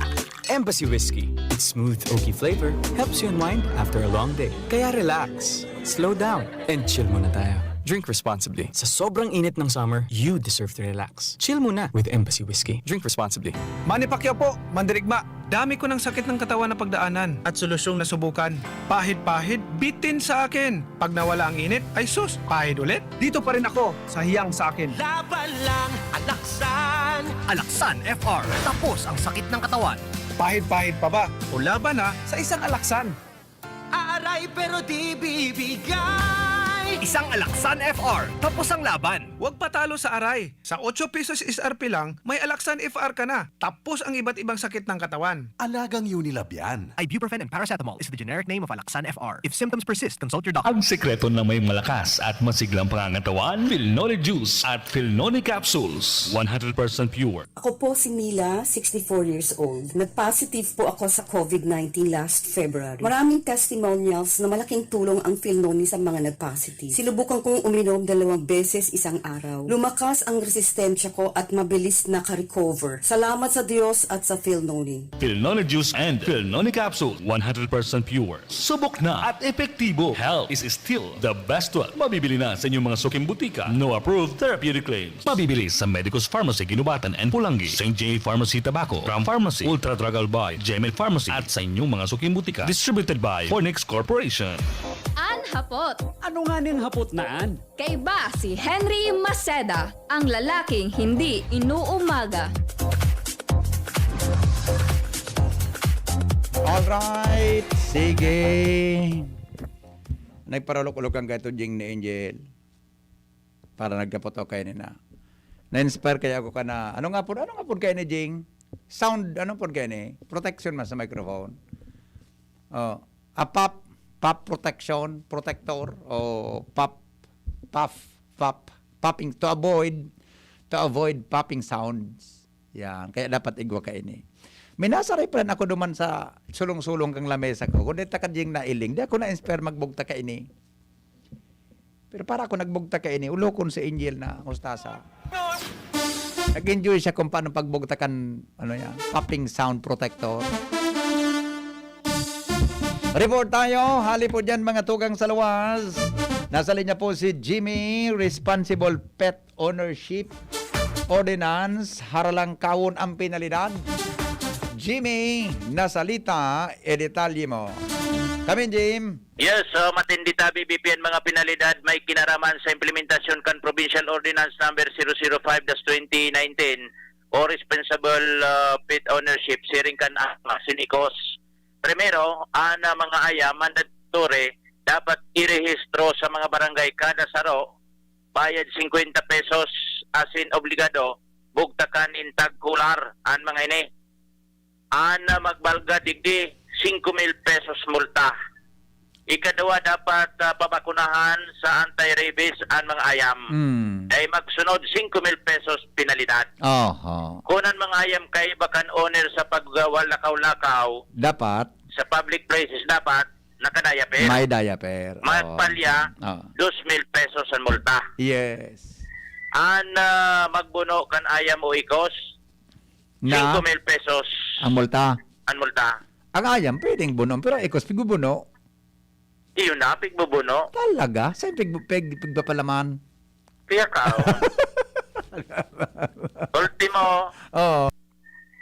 Embassy Whiskey. Its smooth, oaky flavor helps you unwind after a long day. Kaya relax, slow down, and chill muna tayo. Drink responsibly. Sa sobrang init ng summer, you deserve to relax. Chill muna with Embassy Whiskey. Drink responsibly. Manny Pacquiao po, mandirigma. Dami ko ng sakit ng katawan na pagdaanan at solusyong nasubukan. Pahid-pahid, bitin sa akin. Pag nawala ang init, ay sus, pahid ulit. Dito pa rin ako sa hiyang sa akin. Laban lang, Alaksan! Alaksan F R. Tapos ang sakit ng katawan. Pahid-pahid pa ba? O laban na sa isang Alaksan. Ay, pero di bibigay. Isang Alaksan F R, tapos ang laban. Huwag patalo sa aray. Sa otso pesos S R P lang, may Alaksan F R ka na. Tapos ang iba't ibang sakit ng katawan. Alagang Unilab yan. Ibuprofen and paracetamol is the generic name of Alaksan F R. If symptoms persist, consult your doctor. Ang sekreto ng may malakas at masiglang pangangatawan, Filnoni Juice at Filnoni Capsules. One hundred percent pure. Ako po si Mila, sixty-four years old. Nag-positive po ako sa covid nineteen last February. Maraming testimonials na malaking tulong ang Filnoni sa mga nag-positive. Sinubukan kong uminom dalawang beses isang araw. Lumakas ang resistensya ko at mabilis naka-recover. Salamat sa Diyos at sa Filnoni. Filnoni Juice and Filnoni Capsule, one hundred percent pure. Subok na at epektibo. Health is still the best wealth. Mabibili na sa inyong mga suking butika. No approved therapeutic claims. Mabibili sa Medicus Pharmacy, Guinobatan and Pulangi, Saint J Pharmacy, Tabaco, Ram Pharmacy, Ultra Drug Albay, Gmail Pharmacy, at sa inyong mga suking butika. Distributed by Fornix Corporation. An hapot. Ano nga ning hapot na an? Kaiba si Henry Maceda, ang lalaking hindi inuumaga. Alright, sige. Nagparulok-ulok ang gato, Jing, ni Angel. Para nagkapot ako kaini na. Na-inspire kaya ako ka na, ano nga po, ano nga po kaini, Jing? Sound, ano po kaini? Protection man sa microphone. Oh, a pop, pop protection, protector, o pop, puff, pop, popping, to avoid, to avoid popping sounds. Yan, kaya dapat igwa kaini. Minasaray pa rin ako duman sa sulong-sulong kang lamesa ko. Kung di ta ka Jing nailing, di ako na-inspire magbugta kaini. Pero para ako nagbugta kaini, ulokon si Angel na mustasa. Nag-enjoy siya kung paano pagbugta kan, ano yan, popping sound protector. Report tayo, hali po dyan mga tugang sa luwas. Nasa linya po si Jimmy, responsible pet ownership ordinance, Haralangkawon ang penalidad. Jimmy, nasalita, e detalye mo. Kami, Jim. Yes, uh, matindi tabi, B P N, mga penalidad may kinaraman sa implementasyon kan Provincial Ordinance Number zero zero five dash twenty nineteen o Responsible uh, Pet Ownership siring kan AMA, sinikos. Primero, ang uh, mga ayam mandatory dapat irehistro sa mga barangay kada saro, bayad singkwenta pesos, asin obligado bugtakan nin tag-kular an mga ini. An magbalga digdi, singko mil pesos multa. Ikaduwa, dapat ah, pabakunahan sa anti-rabies an mga ayam. Mm. Ay magsunod singko mil pesos penalidad. Oho. Kun an mga ayam kaiba kan owner sa pagwalakaw-lakaw, dapat sa public places, dapat nakadayaper. May diaper. Oo. Magpalya, Oo. dos mil pesos an multa. Yes. An ah, magbuno kan ayam o ikos, Na? Singko mil pesos. Ang multa? An multa. Ang ayam, pwedeng bunon, pero ikos, pigbubuno. Iyon na, pigbubuno. Talaga? Saan pig, pig, pigpapalaman? Kaya ka, oh. Ultimo, Oo.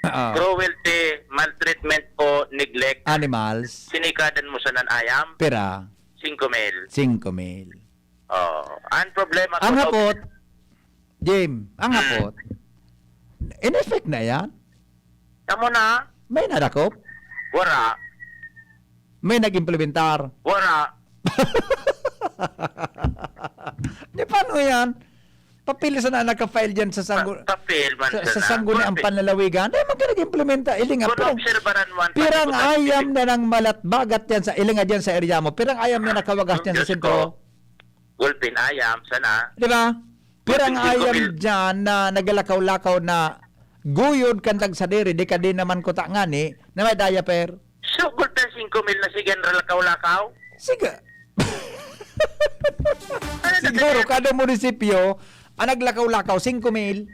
Oo. Cruelty, maltreatment o neglect. Animals. Sinikadan mo sa nanayam? Pira? Singko mil. Singko mil. Oh, ang problema Ang ko, hapot, Jim, ang Hmm. hapot, in effect na yan? Tamo na. May nadakop? Wara. May nag-implementar? Wara. Di paano yan? Papel sana ang naka-file dyan sa sanggo-, Pa-, papel man sa, sa sana. Sangguniang Perfect. Panlalawigan. Dahil magka nag-implementa, ilinga. Kung Pirang, obserbaran mo ang pirang pagkakasipit. Ayam na nang malatbagat yan sa, ilinga dyan sa area mo. Pirang ayam na nakawagas dyan sa Diyos sentro. Ko. Gulpin ayam, sana. Di ba? Pirang Gulpin ayam singko mil. Dyan na nagalakaw-lakaw na guyod kan tagsadiri, di ka din naman kuta ngani, na may diaper. So, gulpin singko mil na sige ang lakaw-lakaw? Sige. Ano na Siguro, kaya? Kada munisipyo, ang naglakaw-lakaw, singko mil.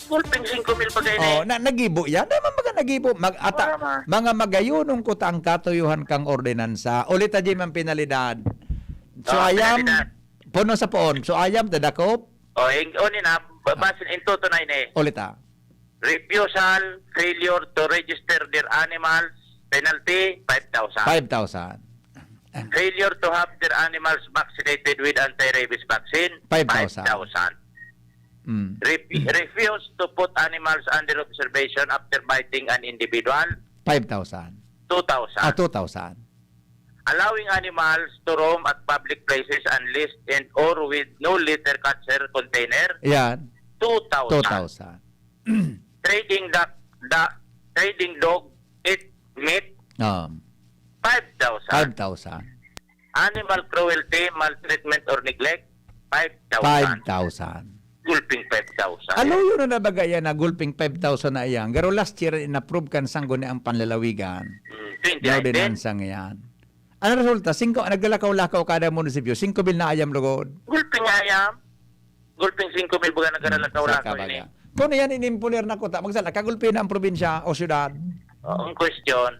Gulping singko mil pa kayo Oh, eh. Na, nagibo yan. Dahil mga nagibo. Mag, ata, Wala ma. Mga magayunong kuta ang katuyuhan kang ordinansa. Ulit na, Jim, ang penalidad. So, Oh, ayam, penalidad. Puno sa poon. So, ayam, dadakop. Oh, ing-, uni na, ba-, Ah. basin, intutunay na eh. Ulit, ah. Refusal, failure to register their animals, penalty, five thousand. Five thousand. Failure to have their animals vaccinated with anti-rabies vaccine, Five thousand. Five thousand. Mm. Refu-, refuse to put animals under observation after biting an individual, Five thousand. Two thousand. Ah, two thousand. Allowing animals to roam at public places unleashed and or with no litter catcher container, Yan. two thousand. Two thousand. Trading duck, da, trading dog, eat meat, Um, five thousand. Five thousand. Animal cruelty, maltreatment or neglect, five thousand. Five thousand. Gulping five thousand. Aluyo na na baga yan na gulping five thousand na iyan. Garo last year, in-approve kan sangguniang panlalawigan. Hmm, twenty-eighteen. Ordinansa ngayon. Ano resulta? Singko, naglalakaw-lakaw kada munisipyo. Singko mil na ayam lugod. Gulping ayam. Gulping singko mil baga naglalakaw-lakaw ini. Kung yan inimponer na kuta, magsala, kagulpi na ang probinsya o syudad. Oh, ang question,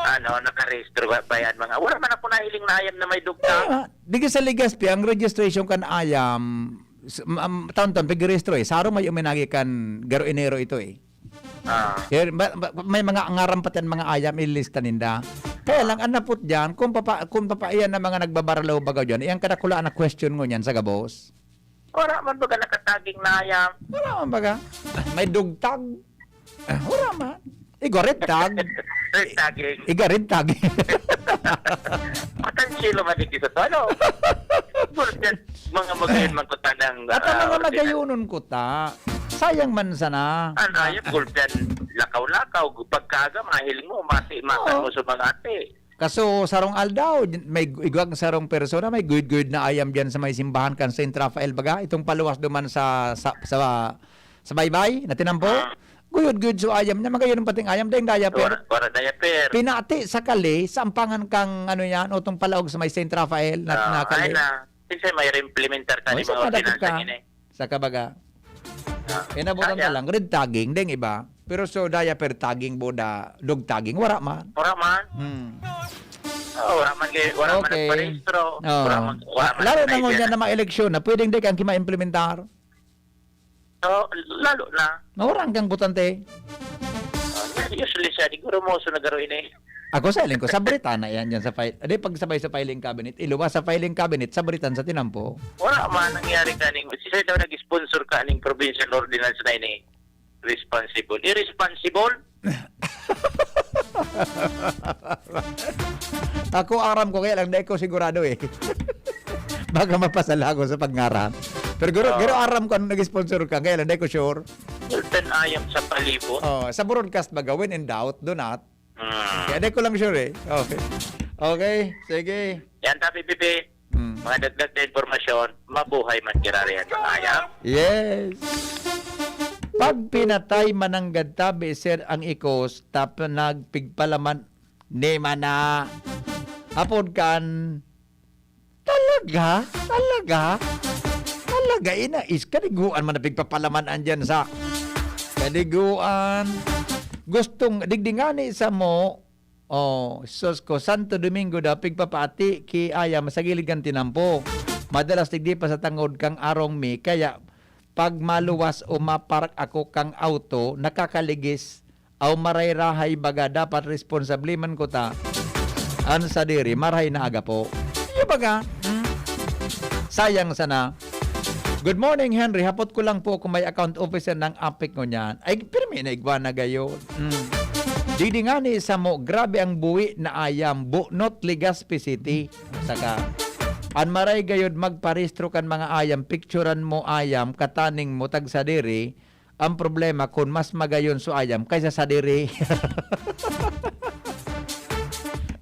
ano, nakarehistro ba, ba yan mga? Wala man ako nahiling na ayam na may dugta. Ah, digi sa Legazpi, ang registration kan ayam, s-, m-, am-, taon-taon, pag-rehistro eh. Saro may uminagi kan Garo Enero ito eh. Ah. Kaya ba, ba, may mga ngaran pa tayo, mga ayam, ililista ninda. Kaya lang, ang napot dyan, kung papa, kung papa iyan na mga nagbabaralaw baga dyan, iyang kadakulaan na question ngunyan sa gabos. Wala man baga nakataging na ayam. Wala man baga. May dugtag. Ah, wala man. Igwa red tag. Red tagging. Igwa red tag. Matansilo man digdi sa to, ano? Gulpian, mga magayon man kuta ng, At ang ah, mga ordinal. Magayonon kuta, sayang man sana. Ano, ayun, gulpian, lakaw-lakaw, pagkaaga, mahiling mo, mati, mata Oo. mo sa mga ate. Kaso, sarong aldaw, may ig-, igwang sarong persona, may guyod-guyod na ayam diyan sa may simbahan kan Saint Raphael, baga, itong paluwas duman sa, sa, sa, sa baybay, na tinampo. Ah. Guyod-guyod so ayam niya, magayon ang pating ayam, dahil diaper. Wala, wala diaper. Pinati sa kali, sa ampangan kang, ano yan, utong palaog sa may Saint Raphael, na, Ah, na kali. Ay na. Kasi may re-implementar ka Oh, ni sa mga kadakit ordinansa ka. Ini. Sa kabaga. Ah, Inabutan ka sayang. Lang, red tagging, ding iba. Pero so, diaper tagging, boda, dog tagging, wala man. Wala man. Hmm. Oh, wala man kay, wala man Okay. nagparehistro. Oh. Wala man, wala Ah, man lalo na nag-driver. Ngunyan na mga eleksyon na pwedeng di kang kima-implementar. So, lalo na. Naurang kang butante. Ah, usually siya, siguro mo, so nagaro ini. Ako sa iling ko, sabritan na yan dyan sa file. Di, pag sabay sa filing cabinet, iluwas sa filing cabinet, sabritan sa tinampo. Wala man nangyari ka ning, si sir daw nag-sponsor ka ning provincial ordinance na ini. Responsible. Irresponsible? Ako aram ko, kaya lang di ko sigurado eh. Baka mapasala ako sa pagngara. Pero guro, Oo. Guro aram ko anong nag-sponsor ka, kaya lang di ko sure. Sultan ayam sa palibot. Oh, sa broadcast baga, when in doubt, do not. Hmm. Kaya di ko lang sure eh. Okay. Okay, sige. Yan, Tapi Pipi. Hmm. Mga dagdag na impormasyon, mabuhay man kirarihan mga ayam. Yes. Pag pinatay mananggad tabi, sir, ang ikos, tap nagpigpalaman ni mana. Apod kan, talaga? Talaga? Talaga, ina is, kaliguan man na pigpapalaman andyan sa kaliguan. Gustong, digdi ngani sa mo, Oh, sus ko, Santo Domingo daw, pigpapaati ki ayam sa gilid kan tinampo. Madalas digdi pa sa tangod kang arong mi, kaya pag maluwas o mapark ako kang auto, nakakaligis, aw maray-rahay baga, dapat responsable man ko ta. An sadiri, marahay na aga po. Iyo baga? Hmm? Sayang sana. Good morning, Henry. Hapot ko lang po kung may account officer ng APEC ngunyan. Ay, pirmi na igwa na gayon. Mm. Didi ngani samo, grabe ang buwi na ayam, bunot Legazpi City. Saka, an maray gayod magparehistro kan mga ayam, picturan mo ayam, kataning mo tagsadiri. Ang problema, kun mas magayon so ayam kaysa sadiri.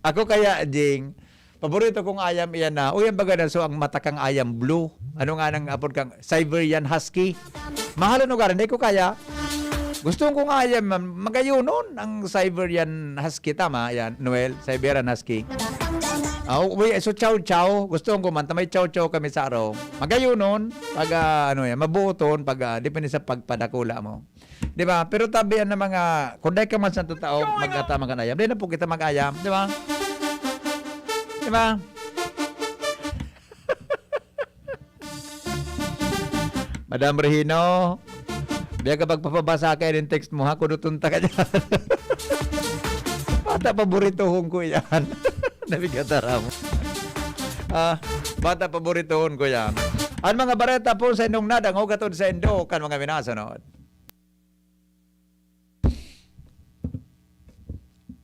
Ako kaya, Jing, paborito kong ayam iyan na, uy, ang baga na so ang mata kang ayam blue. Ano nga nang apod kang Siberian Husky? Mahal ano garan, di ko kaya. Gusto kong ayam, magayunon ang Siberian Husky. Tama, yan, Noel, Siberian Husky. Ah, uy, so chow chow. Gusto ko man, ta may chow chow kami sa araw. Magayunon, pag, ah, ano yan, mabuoton, pag, ah, depende sa pagpadakula mo. Di ba? Pero tabi yan ng mga, kung dahil ka man sa tao, mag-ataman ka na ayam. Di na po kita mag-ayam, di ba? Di ba? Madam Regino, biya ka pagpapabasa ka yung text mo, ha? Kuduton ta ka dyan. Bata, paboritohon ko yan. Nabigatan mo. Ah, bata, paboritohon ko yan. Ang mga bareta po sa indong nadangog atod sa indo, kan mga minasunod.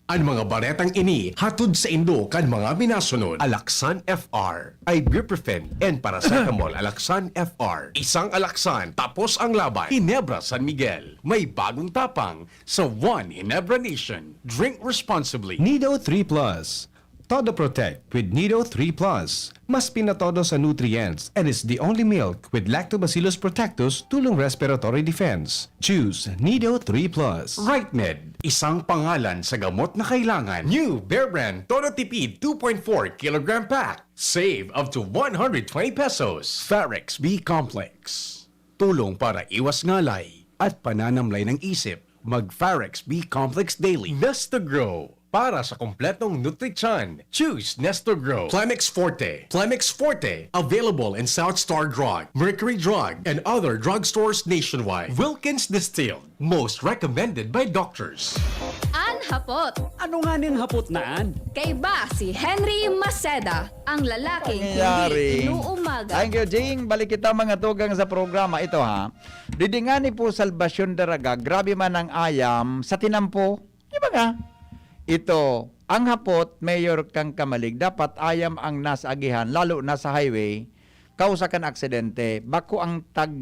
An mga baretang ini hatod saindo kan mga minasunod: Alaxan F R, ibuprofen and paracetamol. Alaxan F R, isang Alaxan, tapos ang laban. Ginebra San Miguel, may bagong tapang sa One Ginebra Nation. Drink responsibly. Nido three Plus. Todo Protect with Nido three Plus. Mas pinatodo sa nutrients and is the only milk with Lactobacillus protectus tulong respiratory defense. Choose Nido three Plus. Rightmed, isang pangalan sa gamot na kailangan. New Bear Brand Todo Tipid two point four kilogram pack. Save up to one hundred twenty pesos. Farex B Complex. Tulong para iwas ngalay at pananamlay ng isip. Mag Farex B Complex Daily. Nesto Grow. Para sa kompletong nutrisyon, choose Nesto Grow. Plemex Forte. Plemex Forte. Available in South Star Drug, Mercury Drug, and other drugstores nationwide. Wilkins Distilled. Most recommended by doctors. An hapot. Ano nga nin hapot na an? Kaiba si Henry Maceda, ang lalaking Nangyayari. Hindi inuumaga. Thank you, Jing. Balik kita, mga tugang, sa programa ito, ha. Didingani po, Salvacion Daraga, grabe man ang ayam sa tinampo. Di ba nga? Ito, ang hapot, Mayor, kang kamalig, dapat ayam ang nasa agihan, lalo na sa highway, kausa kan aksidente. Bako ang tag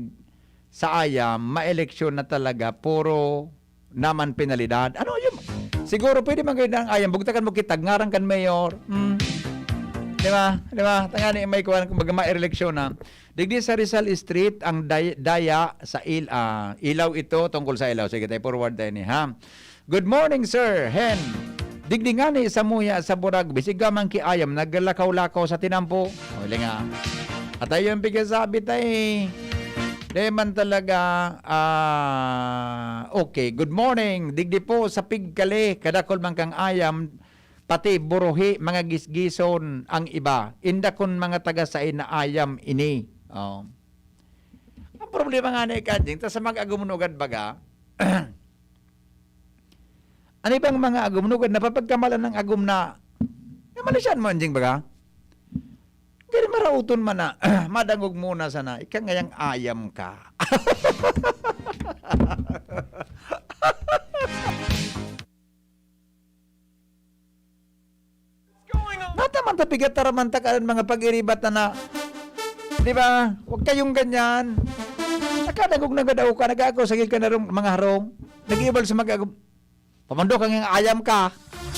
sa ayam, maeleksyon na talaga, puro naman penalidad. Ano yun? Siguro pwede man kayo ng ayam, bugtakan mo kitag, ngaran kan mayor. Hmm. Di ba? Di ba? Tangani may kuwan, kumbaga, ma-eleksyon na. Digdi sa Rizal Street, ang day-, daya sa il-, ah, ilaw ito, tungkol sa ilaw. Sige, tayo forward tayo ni, ha? Good morning, Sir Hen. Digdi ngani sa muya sa Burag, bisig ka man ki ayam, naglakaw-lakaw sa tinampo. O, linga. At ayun, pigasabi tayo. Di man talaga, ah, okay. Good morning. Digdi po sa Pigkali, kadakol man kang ayam, pati buruhi, mga gisgison ang iba. Inda kun mga taga sain na ayam ini. Oh. Ang problema nga ni Kanjing, ta sa mag-agumnugad baga, ano ibang mga agumnugad, napapagkamalan ng agum na, namalisyan mo, Anjing, baga? Gani marauton man na, madangog muna sana, ika ngayang ayam ka. Nataman ta, pigataraman ta ka mga pag-iribat na na. Di ba? Huwag kayong ganyan. Nakadangog na gad ako ka, nag-ako sa gid ka na rong mga harong. Nag-iwal sa mag-, pamando ka nga ayam ka.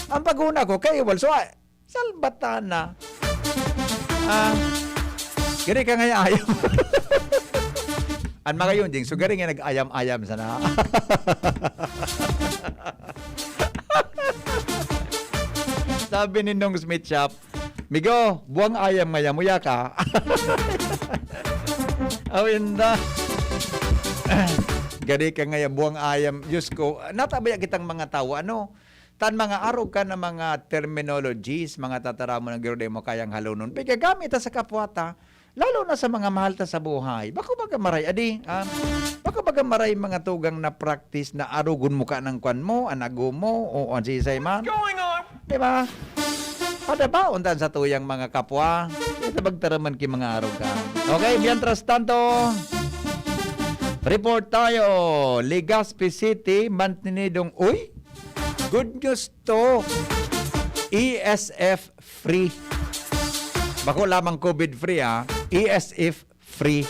Ang pag-una ko, kay iwal. So, ay, salbatana. Ah, gani ka nga ayam. An mga yun, Jing, so gani nga nag-ayam-ayam sana. Sabi ni Nong Smith Shop, "Migo, buwang ayam ngaya, muya ka." Awinda. Gani ka ngaya, buwang ayam. Diyos ko, natabaya kitang mga tawo, ano? Tan mga arog ka na mga terminologies, mga tataramon na garo dai mo kayang halonon. Pigagamit ta sa kapwa ta. Lalo na sa mga mahal ta sa buhay. Bako baga maray, adi, ah, bako baga maray mga tugang na practice na arogon mo ka ng kwan mo, an agom mo, o an sisay man. What's going on? Di ba? Padabaon ta sa tuyang mga kapwa. Ito magtaraman ki mga arog ka. Okay, mientras tanto, report tayo. Legazpi City, mantinidong, uy! Good news to. E S F free. Bako lamang COVID free, ah. E S F free.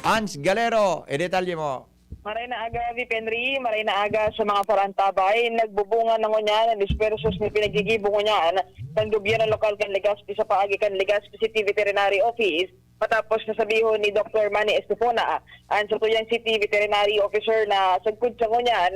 Ans Galero, idetalye mo. Maray na aga, Vip Henry. Maray na aga sa mga parantabay. Nagbubunga na ngunyan an esfuerzos na pinaggigibo ngunyan kan gobyerno lokal kan Legazpi sa paagi kan Legazpi City Veterinary Office, matapos na sabihon ni Doktor Manny Estefona, an satuyang city veterinary officer, na sagkod sa ngunyan,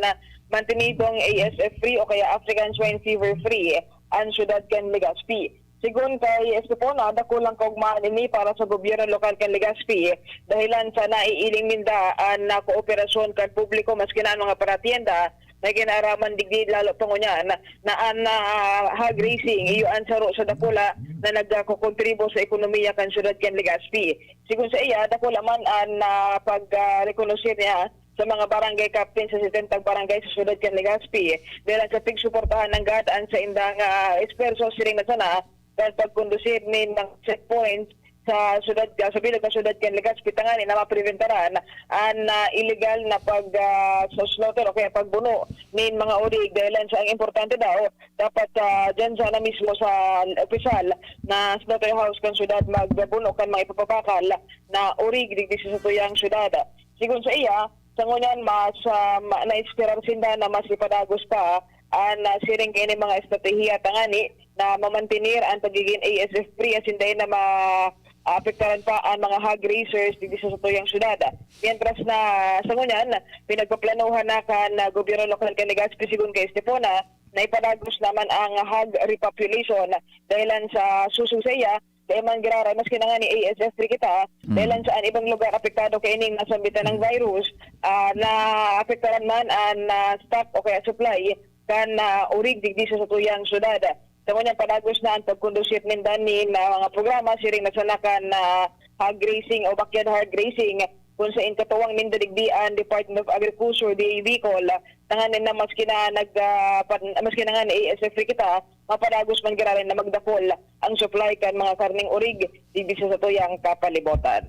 mantinidong A S F free o kaya African Swine Fever free an syudad kan Legazpi. Sigon kay Estefona, dakul ang kaugmahan ini para sa gobyerno lokal kan Legazpi, dahelan sa naiiling ninda an, ah, kooperasyon kan publiko, maski na an mga paratienda na ginaaraman digdi, lalo pa ngunyan na an, ah, hog raising iyo an saro sa dakula na nagkokontribo sa ekonomiya kan syudad kan Legazpi. Sigon saiya, dakula man an, ah, pag, ah, rekonoser niya sa mga barangay captain sa setenta barangay sa syudad kan Legazpi, dahelan sa pigsuportahan nanggad an saindang, ah, esfuerso, siring na sana kan pagkondusir nin mga checkpoints sa syudad, sa bilog na syudad kan Legazpi, tanganing na mapreventaran an, ah, illegal na pag, ah, so-, slaughter o kaya pagbuno nin mga urig. Dahilan sa, ang importante daw, dapat, ah, diyan sana mismo sa opisyal na slaughterhouse kan syudad magbuno kan mga ipapabakal na urig digdi sa satuyang syudad. Sigon sa iya, sa ngunyan mas, ah, ma-, naesperar sinda na mas ipadagos pa an, ah, siring kaini mga estratehiya tangani na mamantener an pagigin A S F free asin dai na ma-, apektaran pa an mga hog raisers digdi sa satuyang syudad. Mientras na sa ngunyan, pinagpaplanuhan na kan, ah, gobyerno lokal kan Legazpi, sigon kay Estefona, na ipadagos naman ang hog repopulation dahilan sa susog sa iya, dai man giraray, maski na ngani A S F free kita, Mm. dahilan sa an ibang lugar apektado kaining nasambitan ng virus, ah, naapektaran man an, ah, stock o kaya supply kan, ah, urig digdi sa satuyang syudad. Sa ngunyan, padagos na an pagkondusir ninda nin, ah, mga programa siring na sana kan, ah, hog raising o backyard hog raising, kung sain katuwang ninda digdi an Department of Agriculture, D A Bicol, tanganing na maski na nag, ah, pan-, maski na ngani A S F free kita, mapadagos man giraray na magdakul ang supply kan mga karneng urig digdi sa satuyang kapalibotan.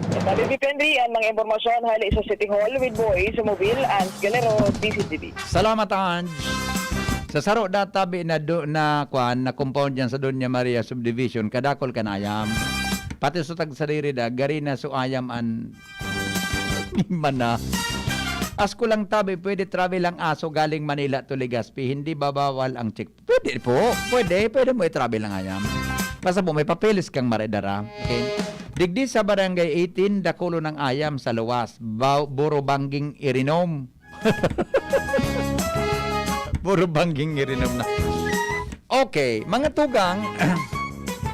Ito, Bibi Henry, ang mga impormasyon hali sa City Hall with Boy sa Mobil, Ange Galero, D C T V. Salamat, Ange. Sa saro na tabi na do-, na, kwan, na compound diyan sa Doña Maria Subdivision, kadakol kan ayam. Pati sa tagsadiri da, gari na so ayam an mana. Asko lang tabi, pwede travel ang aso galing Manila to Legazpi, hindi ba bawal ang check? Pwede po, pwede, pwede mo i-travel ang ayam. Basta po may papeles kang maridara. Okay? Digdi sa Barangay eighteen, dakulon ang ayam sa luwas. Ba-, Burubangging irinom. Burubangging irinom na. Okay, mga tugang.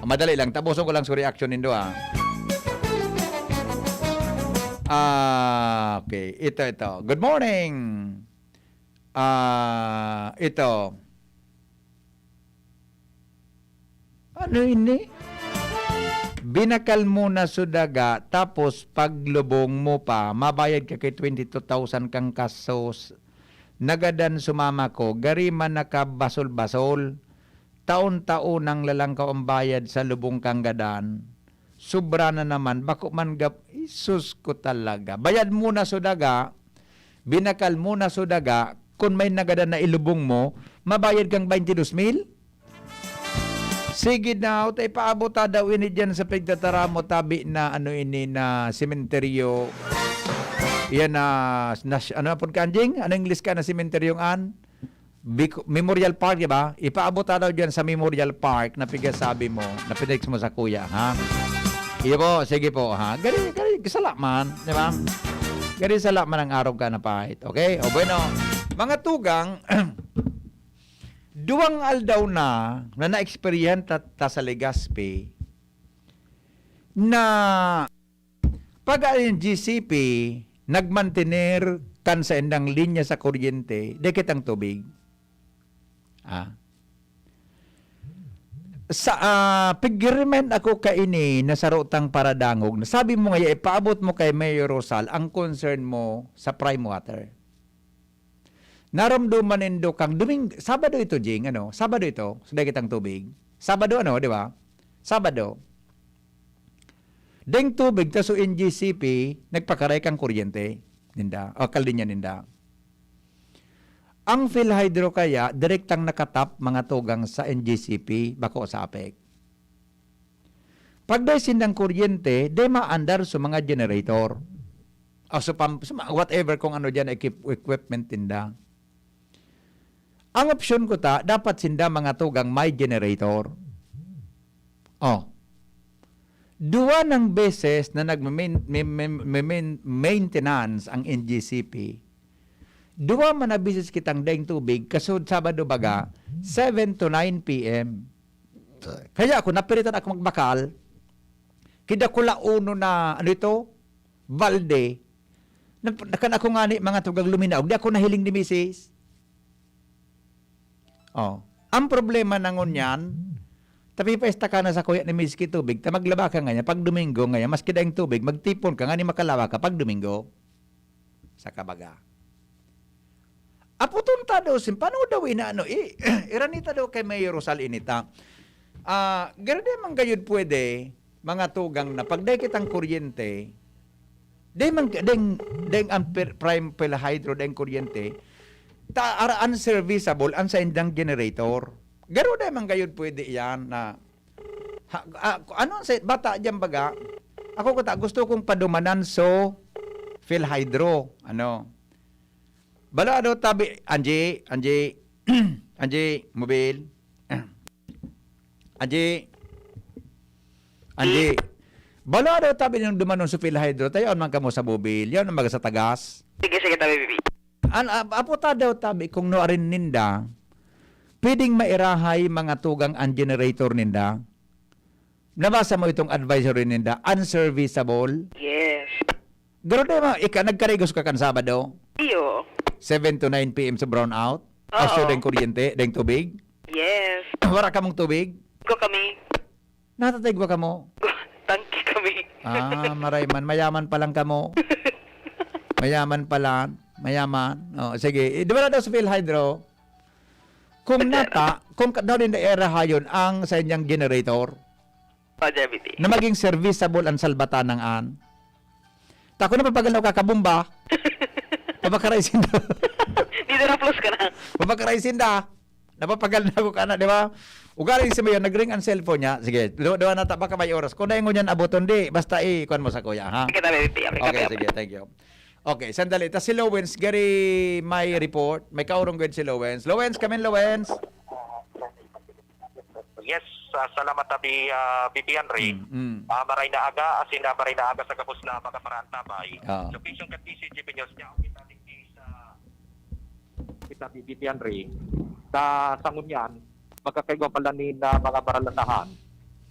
Madali lang, tapuson ko lang sa reaction nindo, ah. Ah, okay. Ito, ito. Good morning. Ah, ito. Ano ini? Binakal mo na so daga, tapos paglubong mo pa, mabayad ka kay twenty two thousand kang kasos. Nagadan sumama ko, gari man nakabasol-basol. Taon-taon nang lalangkaw ang bayad sa lubong kang gadan. Sobra na naman, bako man gap-, Isus ko talaga. Bayad mo na so daga, binakal mo na so daga, kun may nagadan na ilubong mo, mabayad kang twenty dos mil? Sige daw, ta ipaabot ta daw ini diyan sa pigtataram mo, tabi na ano ini na sementeryo. Yan na, nas-, ano pud ka, Anjing? Ano English ka na sementeryong an? Bic-, Memorial Park, di ba? Ipaabot ta daw diyan sa Memorial Park na pigasabi mo, na pinex mo sa kuya, ha? Iyo po, sige po, ha? Gari, gari, sala man, di ba? Gari, sala man ang arog ka na pahit, okay? O bueno, mga tugang, duwang aldaw na, na naeksperyenta ta sa Legazpi, na pag ang G C P nagmantener kan saindang linya sa kuryente, dai kitang tubig. Ah. Sa, ah, pig-remind ako kaini na saro tang paradangog na sabi mo ngaya, ipaabot mo kay Mayor Rosal ang concern mo sa Prime Water. Naramdaman nindo kang Doming-, Sabado ito, Jing, ano? Sabado ito, sa dai kitang tubig. Sabado, ano, di ba? Sabado. Deng tubig, ta so N G C P, nagpakaray kang kuryente ninda, o kaldinya ninda. Ang PhilHydro kaya, direktang nakatap mga tugang sa N G C P, bako sa APEC. Pag dai sindang kuryente, dai maandar sa mga generator. O sa pam-, sa mga whatever kung ano diyan, equip-, equipment ninda. Ang opsyon ko ta, dapat sinda mga tugang may generator. Oh. Duwa nang beses na nagme-main-, me-, me-, me-, main-, maintenance ang N G C P. Duwa man na beses kitang daing tubig, kasud Sabado baga, seven to nine P M. Kaya ako, napiritan ako magbakal. Kidakula uno na, ano ito? Balde. Na, nakan ako nga ni mga tugang luminaog. Di ako nahiling ni misis. Oh. Ang problema na ngunyan, tapi pa esta ka na sa kuya ni misis ki tubig, ta maglaba ka ngayon, pag Domingo ngayon, maski daing tubig, magtipon ka, nga ni makalawa ka, pag Domingo. Sa kabaga. Aputon ta daw, sin-, paano daw inaano, i-, iranita daw kay Mayor Rosal inita. Ah, garo di man gayud pwede, mga tugang na pag dai kitang kuryente, dai man, dai, dai ang per-, prime, Philhydro, dai kuryente, ta, ara, unserviceable ang saindang generator. Garo dai man gayud pwede yan na, ha, ah, ano sa bata diyan baga? Ako kuta, gusto kong padumanan so Philhydro. Ano? Bala daw tabi, Angie, Angie, Angie, mobil. Angie, Angie. Bala daw tabi nang dumanon sa Philhydro, tayo man kamo sa mobil. Yan ang maga sa tagas. Sige, sige, tabi, bibi. An, ap-, apo ta daw tabi kung no arin ninda, pwedeng mairahay mga tugang ang generator ninda. Nabasa mo itong advisory ninda, unserviceable. Yes. Garo dai ma-, ika, nagkarigos ka kan Sabado? Iyo. Seven to nine P M sa brownout? Oo. Aso deng kuryente, deng tubig? Yes. Wara kamong tubig? Go kami. Natatay gwa kamo? Tangke kami. Ah, maray man. Mayaman pa lang kamo. Mayaman pa lang. Mayaman. Oh, sige. Eh, di ba na daw sa Philhydro? Kung nata, kung ka-, daw din na erahayon ang sa inyang generator, Pajabiti. Na maging serviceable ang salbatanang an. Ta, kung napapagal na kakabomba, mapakaray sinda. Di na plus ka na. Mapakaray sinda. Napapagal na ako ka na, di ba? Ugali si Mayor, nag-ring ang cellphone niya. Sige, do-, doon na ta, baka may oras. Kung naingon yan, abuton, di. Basta i-, kuwan mo sa kuya, ha? Sige, tabi, bibi. Okay, Okay, tabi. sige, thank you. Okay, sandali. Tas si Lowens, gari may report. May kaurong gud si Lowens. Lowens, come in, Lowens. Yes, ah, salamat, Abi, ah, Bibi Henry. Mm, mm. Ah, maray na aga, asin na maray na aga sa gabos na mga paraantabay. Ah. Location kan D C G B News niya, kita digdi sa, kita, Bibi Henry. Sa, sa ngunyan, magkakaigwa pala ni na mga baralasahan,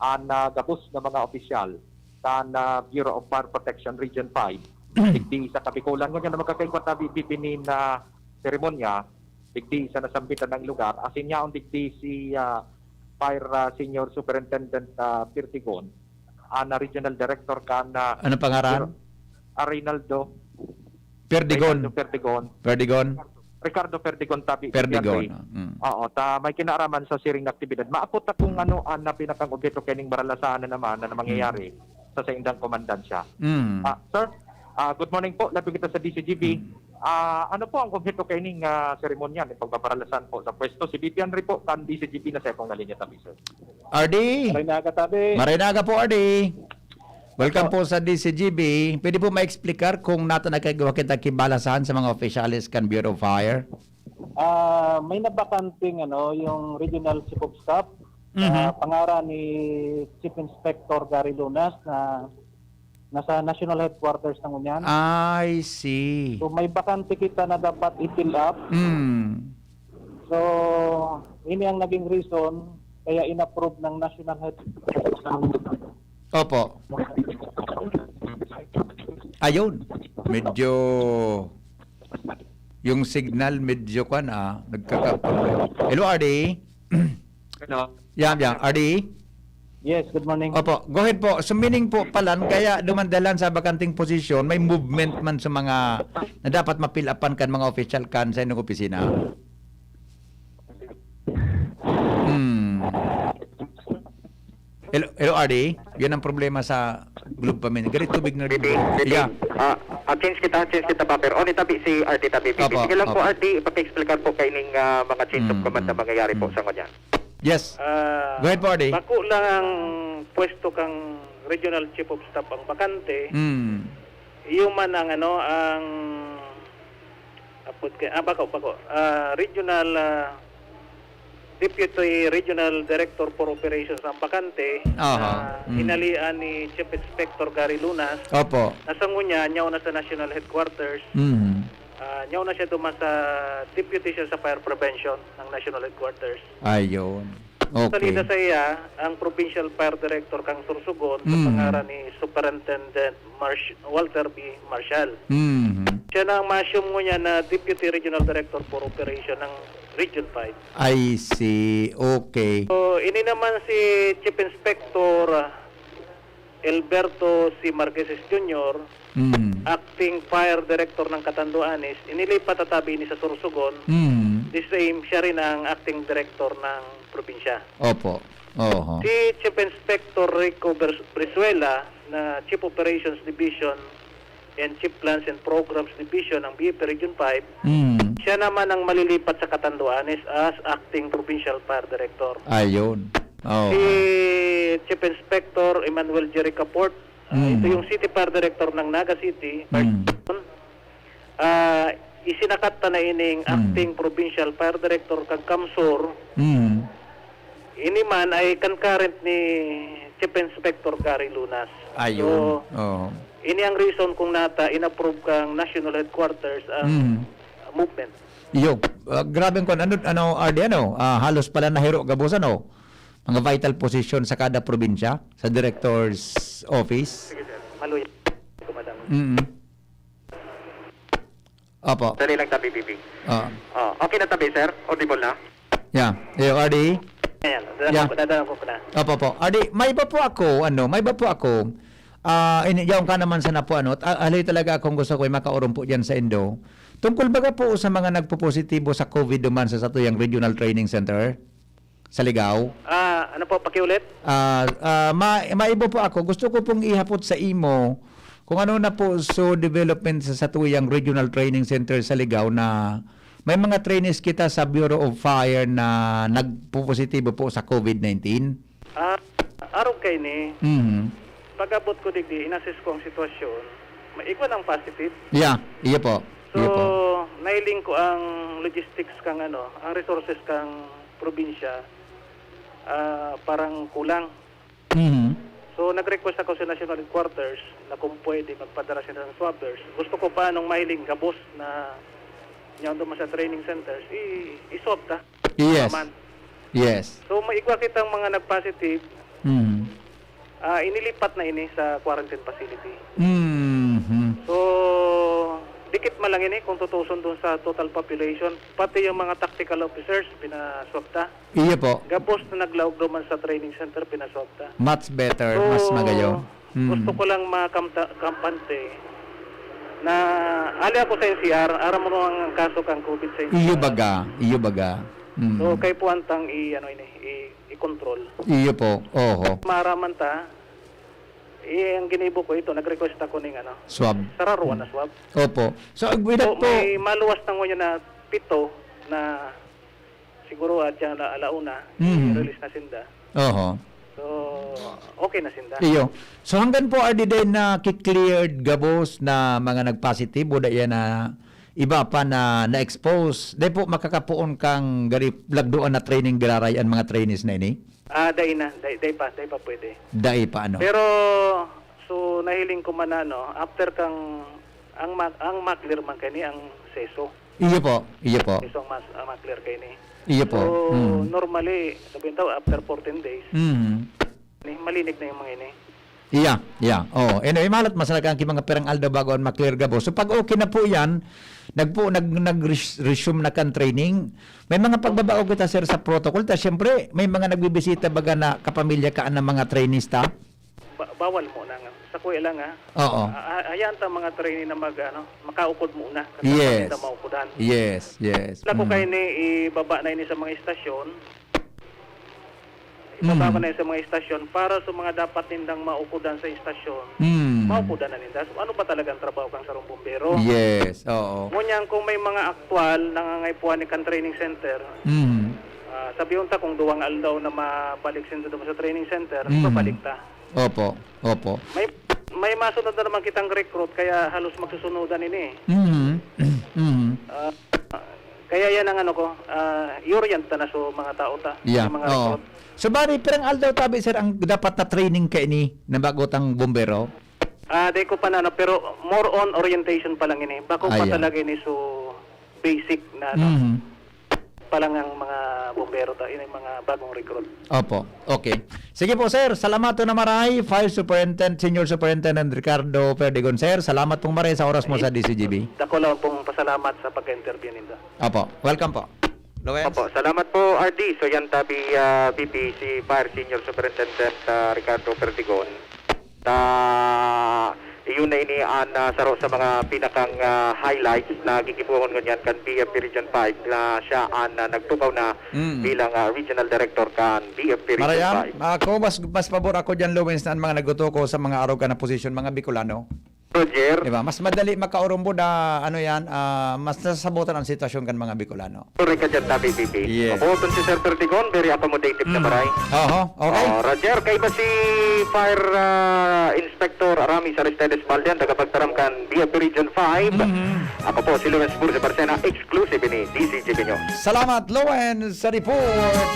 an, ah, gabos na mga opisyal kan, ah, Bureau of Fire Protection Region five, digdi sa Kabikolan. Ngunyan na magkakaigwa tabi, Bibi, ni na seremonya, digdi sa nasambitan ng lugar. Asin yaon digdi si, ah, Fire, ah, Senior Superintendent, ah, Pirtigon, ah, na Regional Director kan, ah, Ano pangaran? Pero, ah, Reynaldo. Perdigon. Reynaldo Perdigon. Perdigon. Ricardo Perdigon tabi, Perdigon, Henry. Ah, mm. Oo, ta may kinaaraman sa siring na aktibidad. Maapot ta kung ano ang pinakang obheto kaining baralasahan na naman na mangyayari Mm. sa saindang komandansya. Mm. Ah, sir, ah, good morning po. Lapit kita sa D C G B. Mm. Ah, ano po ang obheto kaining, ah, seremonya ni pagbabaralasan po sa pwesto? Si Bibi Henry po, kan D C G B na sa akong nalinya tabi, sir. R D. Maray na aga, tabi. Maray na aga po, R D. Welcome Apo. po sa D C G B. Pwede po ma-explicar kung nata nagkagawa kita kibalasahan sa mga opisyales kan Bureau of Fire? Ah, may nabakanting, ano, yung Regional Chief of Staff, Mhm. ah, pangaran ni Chief Inspector Gary Lunas na nasa National Headquarters na ngunyan. I see. So, may bakante kita na dapat i-fill up. Mm. So, ini ang naging reason kaya in-approve ng National Headquarters ng Opo. Ayun. Medyo yung signal medyo kwan, ah, nagkaka-, Hello, R D? Hello. Yan, yan. R D? Yes, good morning. Opo, go ahead po. So, meaning po palan, kaya dumandalan sa bakanting posisyon, may movement man sa mga na dapat mapilapan kan mga opisyal kan sa inyong opisina? Hmm. Hello, hello, R D? Yan ang problema sa Globe pa, men. Galit tubig na Bibi, Bibi. Yeah. Ah, ah, change kita, change kita, Paper. O, ni tabi si R D tabi, Bibi. Opo, Sige lang po, opo. R D, ipaki-explicar po kaining, ah, mga change of Mm, command na mm, mangyayari po mm. sa ngunyan. Yes. Ah, Go ahead po, R D. Bako lang ang pwesto kang Regional Chief of Staff ang bakante. Mm. Iyo man ang, ano, ang, apod kay, ah, bako, bako. Ah, Regional, ah, Deputy Regional Director for Operations ang bakante Aha. na Mm. hinalian ni Chief Inspector Gary Lunas. Opo. Na sa ngunyan, yaon na sa National Headquarters. Mm. Ah, yaon na siya duman sa deputy siya sa fire prevention ng National Headquarters. Ayun. Okay. Salida sa iya, ang Provincial Fire Director kang Sorsogon, sa Mm. pangaran ni Superintendent Marsh-, Walter B. Marshall. Mhm. Siya na ang ma-assume ngunyan na Deputy Regional Director for Operation ng Region five. I see. Okay. So, ini naman si Chief Inspector, ah, Alberto C. Marqueses Junior, Mm. Acting Fire Director ng Catanduanes, inilipat tatabi ni sa Sorsogon. Mm. The same, siya rin ang Acting Director ng probinsya. Opo. Oho. Si Chief Inspector Rico Bers-, Brizuela, na Chief Operations Division and Chief Plans and Programs Division ng B F P Region five, Mm. siya naman ang malilipat sa Catanduanes as Acting Provincial Fire Director. Ayun. Oo. Si Chief Inspector Emmanuel Jerry Caport, ah, Mm. ito yung City Fire Director ng Naga City, Mm. ah, isinakat ta na ining Mm. Acting Provincial Fire Director kan CamSur. Mm. Ini man ay concurrent ni Chief Inspector Gary Lunas. Ayun. So, Oo. ini ang reason kung nata in-approve kang National Headquarters ang Mm. movement. Iyo, ah, grabe ang kwan. Ano, ano, R D, ano? Ah, halos pala nahiro gabos, ano? Mga vital position sa kada probinsya, sa director's office. Sige, sir. Maluya. Kumadang. Mm. Opo. Dali lang tabi, B B. Oo. Oh, okay na tabi, sir? Audible na? Yeah. Iyo, R D? Ayan, dadaan Yeah. ko, dadaan ko na. Opo, po. R D, may iba po ako, ano, may iba po ako. Ah, ini, yaon ka naman sana po, ano, ta-, hali talaga akong gusto ko ay makaurong po dyan sa Indo. Tungkol baga po sa mga nagpopositibo sa COVID duman sa satuyang Regional Training Center sa Ligao. Ah, ano po, pakiulit? Ah, ah, ma-, maibo po ako. Gusto ko pong ihapot sa imo kung ano na po so development sa satuyang Regional Training Center sa Ligao na may mga trainees kita sa Bureau of Fire na nagpopositibo po sa COVID nineteen. Ah, arog kaini, Mhm. pag-abot ko digdi, in-assess ko ang sitwasyon, may igwa nang positive. Yeah, iyo po. So, Iyo po. nailing ko ang logistics kang ano, ang resources kang probinsya, ah, parang kulang. Mhm. So, nag-request ako sa National Headquarters na kung pwede magpadala sila ng swabbers. Gusto ko pa nung mailing gabos na niya duman sa training centers, i-, i-swab ta. Yes. Naman. Yes. So, may igwa kitang mga nag-positive, Mhm. ah, inilipat na ini sa quarantine facility. Mhm. So, dikit man lang ini kung tutuuson dun sa total population, pati yung mga tactical officers, pinaswab ta. Iyo po. Gabos na naglaog duman sa training center, pinaswab ta. Much better, So, mas magayo. Mm. gusto ko lang makamta-, kampante na ali ako sa N C R, aram mo ang kaso kang COVID sa N C R. Iyo baga, iyo baga. Mm. So, kay puwantang i-, ano ini, i-, i-control. Iyo po, oho. Maaraman ta, eh, ang ginibo ko ito, nag-request ako ning ano, Swab. sararuan na swab. Opo. So, with that So, po may maluwas na ngayon na pito na siguro at yan ala-, alauna, Mhm. i-release na sinda. Oho. So, okay na sinda. Iyo. So, hanggan po, R D, din na ki-cleared gabos na mga nag-positive o dai na iba pa na na-expose, dai po makakapoon kang gari-, lagdoan na training giraray an mga trainees na ini? Ah, dai na. Dai, dai pa, dai pa pwede. Dai pa, ano? Pero, so, nahiling ko man na, no, after kang, ang ma-, ang ma-clear man kani ang seso. Iyo po, iyo po. Seso ang mas, ang ma-clear kaini. Iyo po. So, Mm. normally, sabihin daw, after fourteen days, Mm. ni, malinig na yung mga ini. Iya, iya. Oo. Anyway, malat masalakan ki mga pirang aldaw bago an ma-clear gabos. So, pag okay na po yan, nagpo-, nag-, nag-res-, resume na kan training. May mga pagbabago kita, sir, sa protocol. Ta, siyempre, may mga nagbibisita baga na kapamilya ka ng mga trainees ta? Ba-, bawal muna nga. Sa kuya lang, ha? Oo. A-, a-, hayaan ta mga trainee na mag, ano, makaukod muna. Kasi Yes. kami na maukudan. Yes, yes. Wala ko Mm. kayo ni ibaba na ini sa mga istasyon. Ibaba Mm. ko na yun sa mga istasyon para sa mga dapat nindang maukudan sa istasyon. Mm. Maukudan na ninda. So, ano ba talagang trabaho kang sarong bumbero? Yes, oo. Ngunyan, kung may mga aktual, nangangaipuhan ni kan training center, Mm. ah, sabihon ta kung duwang aldaw na mabalik sinda duman sa training center, Mm. babalik ta. Opo, opo. May, may masunod na naman kitang recruit, kaya halos magsusunodan ini. Mhm. Mhm. Ah, kaya yan ang ano ko, ah, i-orient ta na sa mga tao ta, Yeah, sa mga oo. recruit. So, bali, pirang aldaw tabi, sir, ang dapat na training kaini na bago tang bumbero? Ah, di ko pa na, ano, pero more on orientation pa lang ini. Bako pa Ayan. talaga ini, so, basic na, ano, Mhm. pa lang ang mga bumbero ta, yung mga bagong recruit. Opo. Okay. Sige po, sir. Salamat po na maray. Fire Superintendent, Senior Superintendent Ricardo Perdigon, sir. Salamat pong maray sa oras mo sa D C G B. Dako lang pong pasalamat sa pagka-interview nindo. Opo. Welcome po. Lawrence? Opo. Salamat po, R D. So, yan tabi, ah, B P C Fire Senior Superintendent, ah, Ricardo Perdigon. Ta, Iyon na ini an, ah, saro sa mga pinakang, ah, highlights na gigibohon ngunyan kan B F P Region five na siya an, ah, nagtukaw na Mm. bilang, ah, Regional Director kan B F P Region Marayam, five. Ako, mas, mas pabor ako dyan, Lowens, na ang mga nagtutukaw sa mga arog na posisyon, mga Bicolano. Roger. Di ba? Mas madali makaurumbo na, ano yan, ah, mas nasasabotan ang sitwasyon kan mga Bicolano. Correct ka dyan, Tabi P P. Yes. Mabuoton si Sir Perdigon, very accommodative na Mm. maray. Oho, okay. Oh, Roger, kaiba si Fire, ah, Inspector Aramis Aristides Baldian, tagapagtaram kan B F P Region five. Mhm. Ako po si Lawrence Burse Barcena, exclusive ini D Z G B News. Salamat, Lowen, sa report.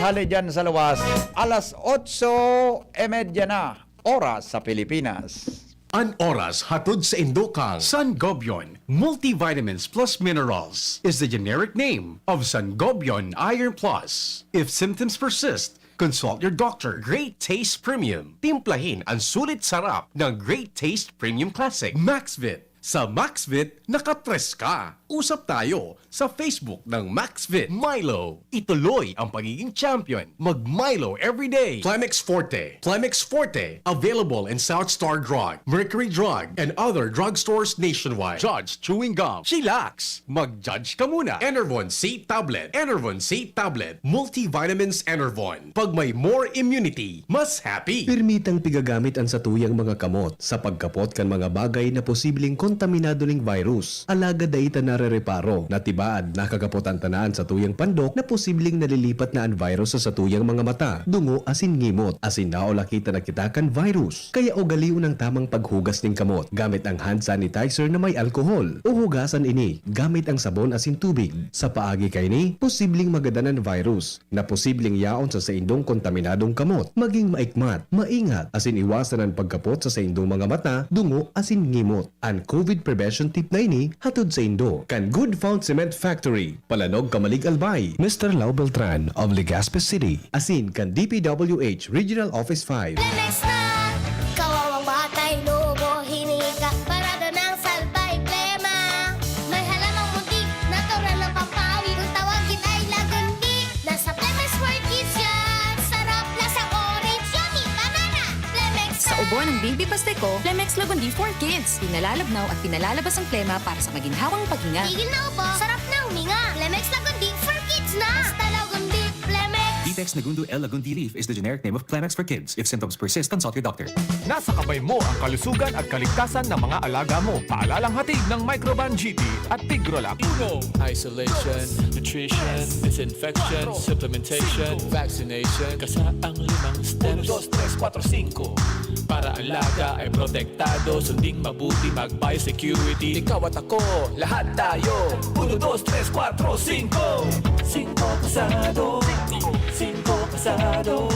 Hali dyan sa luwas. Alas otso y media na, oras sa Pilipinas. An oras hatod sa indo kan Sangobion Multivitamins Plus Minerals is the generic name of Sangobion Iron Plus. If symptoms persist, consult your doctor. Great Taste Premium. Timplahin ang sulit sarap ng Great Taste Premium Classic. Maxvit. Sa Maxvit, nakatres ka. Usap tayo sa Facebook ng Maxvit. Milo. Ituloy ang pagiging champion. Mag Milo everyday. Plemex Forte. Plemex Forte. Available in South Star Drug, Mercury Drug, and other drugstores nationwide. Judge Chewing Gum. Chillax. Mag-judge ka muna. Enervon C Tablet. Enervon C Tablet. Multivitamins Enervon. Pag may more immunity, mas happy. Pirmitang pigagamit an satuyang mga kamot sa pagkapot kan mga bagay na posibleng kontaminado ning virus. Alagad dai ta narereparo na tibaad nakakapot an tanan satuyang pandok na posibleng nalilipat na an virus sa satuyang mga mata, dungo asin ngimot, asin naulaki ta na kita kan virus. Kaya ugalion an tamang paghugas nin kamot gamit ang hand sanitizer na may alkohol, o hugasan ini gamit ang sabon asin tubig. Sa paagi kaini, posibleng magadan an virus na posibleng yaon sa saindong kontaminadong kamot. Maging maikmat, maingat, asin iwasan an pagkapot sa saindong mga mata, dungo, asin ngimot. An COVID prevention tip na ini hatod saindo kan Good Found Cement Factory, Palanog, Camalig, Albay, Mister Lau Beltran of Legazpi City, asin kan D P W H Regional Office five. Lemex na! Kawawang batay, lobo, hinika, parada ng salbay, plema. May halamang muntik, natural na pampawi. Kung tawagin ay lagundi, nasa Lemex for Kids yan. Sarap, lasang orange, yummy, banana. Lemex Sa na! Ubo ng baby pastiko, Lemex Lagundi for Kids. Pinalalabnaw at pinalalabas ang plema para sa maginhawang paghinga. Tigil na ubo, sarap na huminga. Lemex Lagundi for Kids na! Basta Lagundi, Lemex! Vitex Nagundo L Lagundi Leaf is the generic name of Plemex for Kids. If symptoms persist, consult your doctor. Nasa kamay mo ang kalusugan at kaligtasan ng mga alaga mo. Paalalang hatid ng Microban G T at Tigrolac. Uno. Isolation, nutrition, disinfection, supplementation, vaccination. Kasaang limang steps. Uno, dos, tres, kuwatro, singko. Para alaga ay protektado, sunding mabuti, mag-biosecurity. Ikaw at ako, lahat tayo. Uno, dos, tres, kuwatro, singko. Singko pasado. Singko pasado.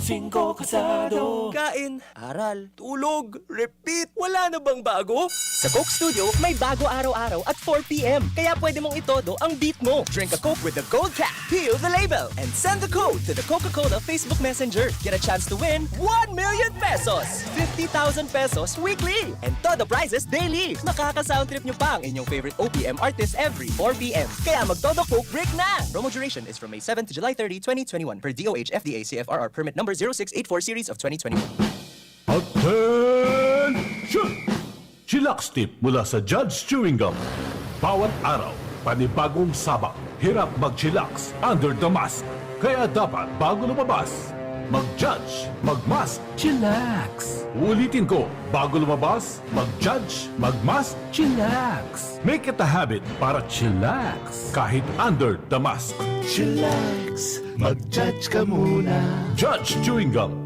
Singko pasado. Kain, aral, tulog, repeat. Wala na bang bago? Sa Coke Studio, may bago araw-araw at four P M. Kaya pwede mong itodo ang beat mo. Drink a Coke with the gold cap. Peel the label and send the code to the Coca-Cola Facebook Messenger. Get a chance to win one million pesos, fifty thousand pesos weekly, and todo prizes daily. Makaka-sound trip nyo pa ang inyong favorite O P M artist every four P M. Kaya magtodo Coke break na! Promo duration is from May seven to July thirty, twenty twenty-one, per D O H F D A C F R R permit number zero six eight four series of twenty twenty-one. Attention! Chillax tip mula sa Judge Chewing Gum. Bawat araw, panibagong sabak. Hirap mag-chillax under the mask. Kaya dapat bago lumabas, mag-judge, mag-mask, chillax. Uulitin ko, bago lumabas, mag-judge, mag-mask, chillax. Make it a habit para chillax kahit under the mask. Chillax, mag-judge ka muna. Judge Chewing Gum.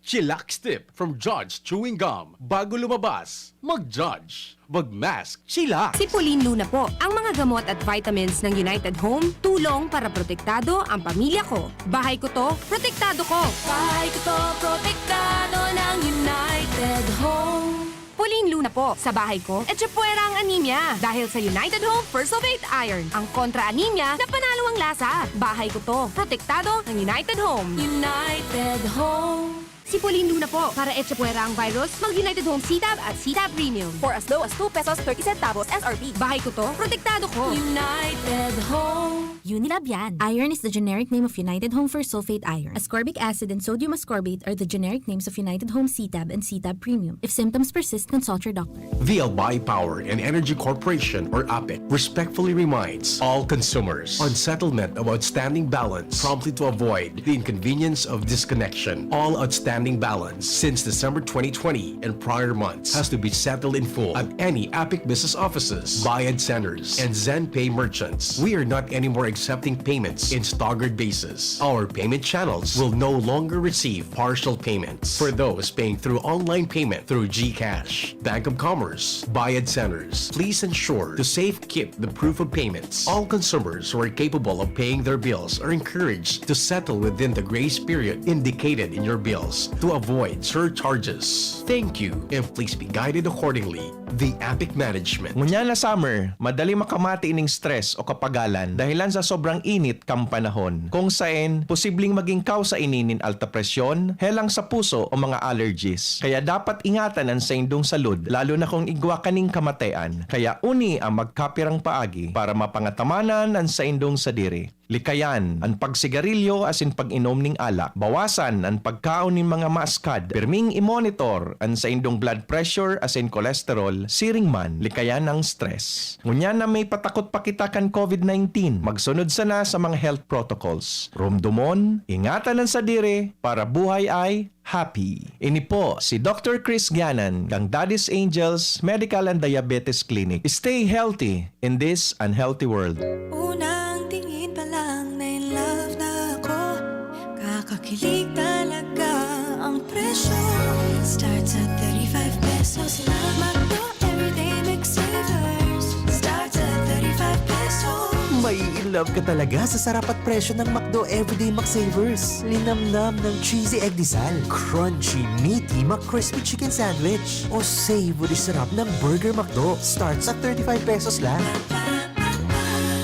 Chillax tip from Judge Chewing Gum. Bago lumabas, mag-judge, mag-mask, chillax. Si Pauline Luna po. Ang mga gamot at vitamins ng United Home, tulong para protektado ang pamilya ko. Bahay ko to, protektado ko. Bahay ko to, protektado ng United Home. Pauline Luna po. Sa bahay ko, etchepuera ang anemia. Dahil sa United Home First of Eight Iron, ang kontra anemia na panalo ang lasa. Bahay ko to, protektado ng United Home. United Home. Si Pauline Luna po. Para etchepuera ang virus, mag United Home C-Tab at C-Tab Premium. For as low as two pesos thirty centavos S R P. Bahay ko to, protektado ko. United Home. Unilab yan. Iron is the generic name of United Home Fersulfate Iron. Ascorbic acid and sodium ascorbate are the generic names of United Home C-Tab and C-Tab Premium. If symptoms persist, consult your doctor. The Albay Power and Energy Corporation, or APEC, respectfully reminds all consumers on settlement of outstanding balance promptly to avoid the inconvenience of disconnection. All outstanding balance since December twenty twenty and prior months has to be settled in full at any APEC business offices, Bayad Centers, and ZenPay merchants. We are not anymore accepting payments in staggered basis. Our payment channels will no longer receive partial payments for those paying through online payment through GCash, Bank of Commerce, Bayad Centers. Please ensure to safekeep the proof of payments. All consumers who are capable of paying their bills are encouraged to settle within the grace period indicated in your bills to avoid surcharges. Thank you, and please be guided accordingly. The APEC Management. Ngunyan na summer, madali makamati ining stress o kapagalan dahilan sa sobrang init kan panahon, kung saen posibleng maging kausa ini nin alta presyon, helang sa puso o mga allergies. Kaya dapat ingatan an saindong salud, lalo na kung igwa kaning kamatean. Kaya uni ang magkapirang paagi para mapangatamanan an saindong sadiri. Likayan an pagsigarilyo asin pag-inom ning alak. Bawasan an pagkaon nin mga maaskad. Pirming i-monitor an saindong blood pressure asin cholesterol siring man likayan ang stress. Ngunyan na may patakot pa kita kan COVID nineteen, magsunod sana sa mga health protocols. Rumdomon, ingatan an sadiri para buhay ay happy. Ini po si Doctor Chris Ganan kang Daddy's Angels Medical and Diabetes Clinic. Stay healthy in this unhealthy world. Unang tingin pa lang na in love na ako. Kakakilig talaga ang presyo. Starts at thirty-five pesos lang. McDo Everyday McSavers. Starts at thirty-five pesos. May in love ka talaga sa sarap at presyo ng McDo Everyday McSavers. Linamnam ng cheesy egg disal, crunchy, meaty, McCrispy chicken sandwich, o savory sarap ng Burger McDo. Starts at thirty-five pesos lang.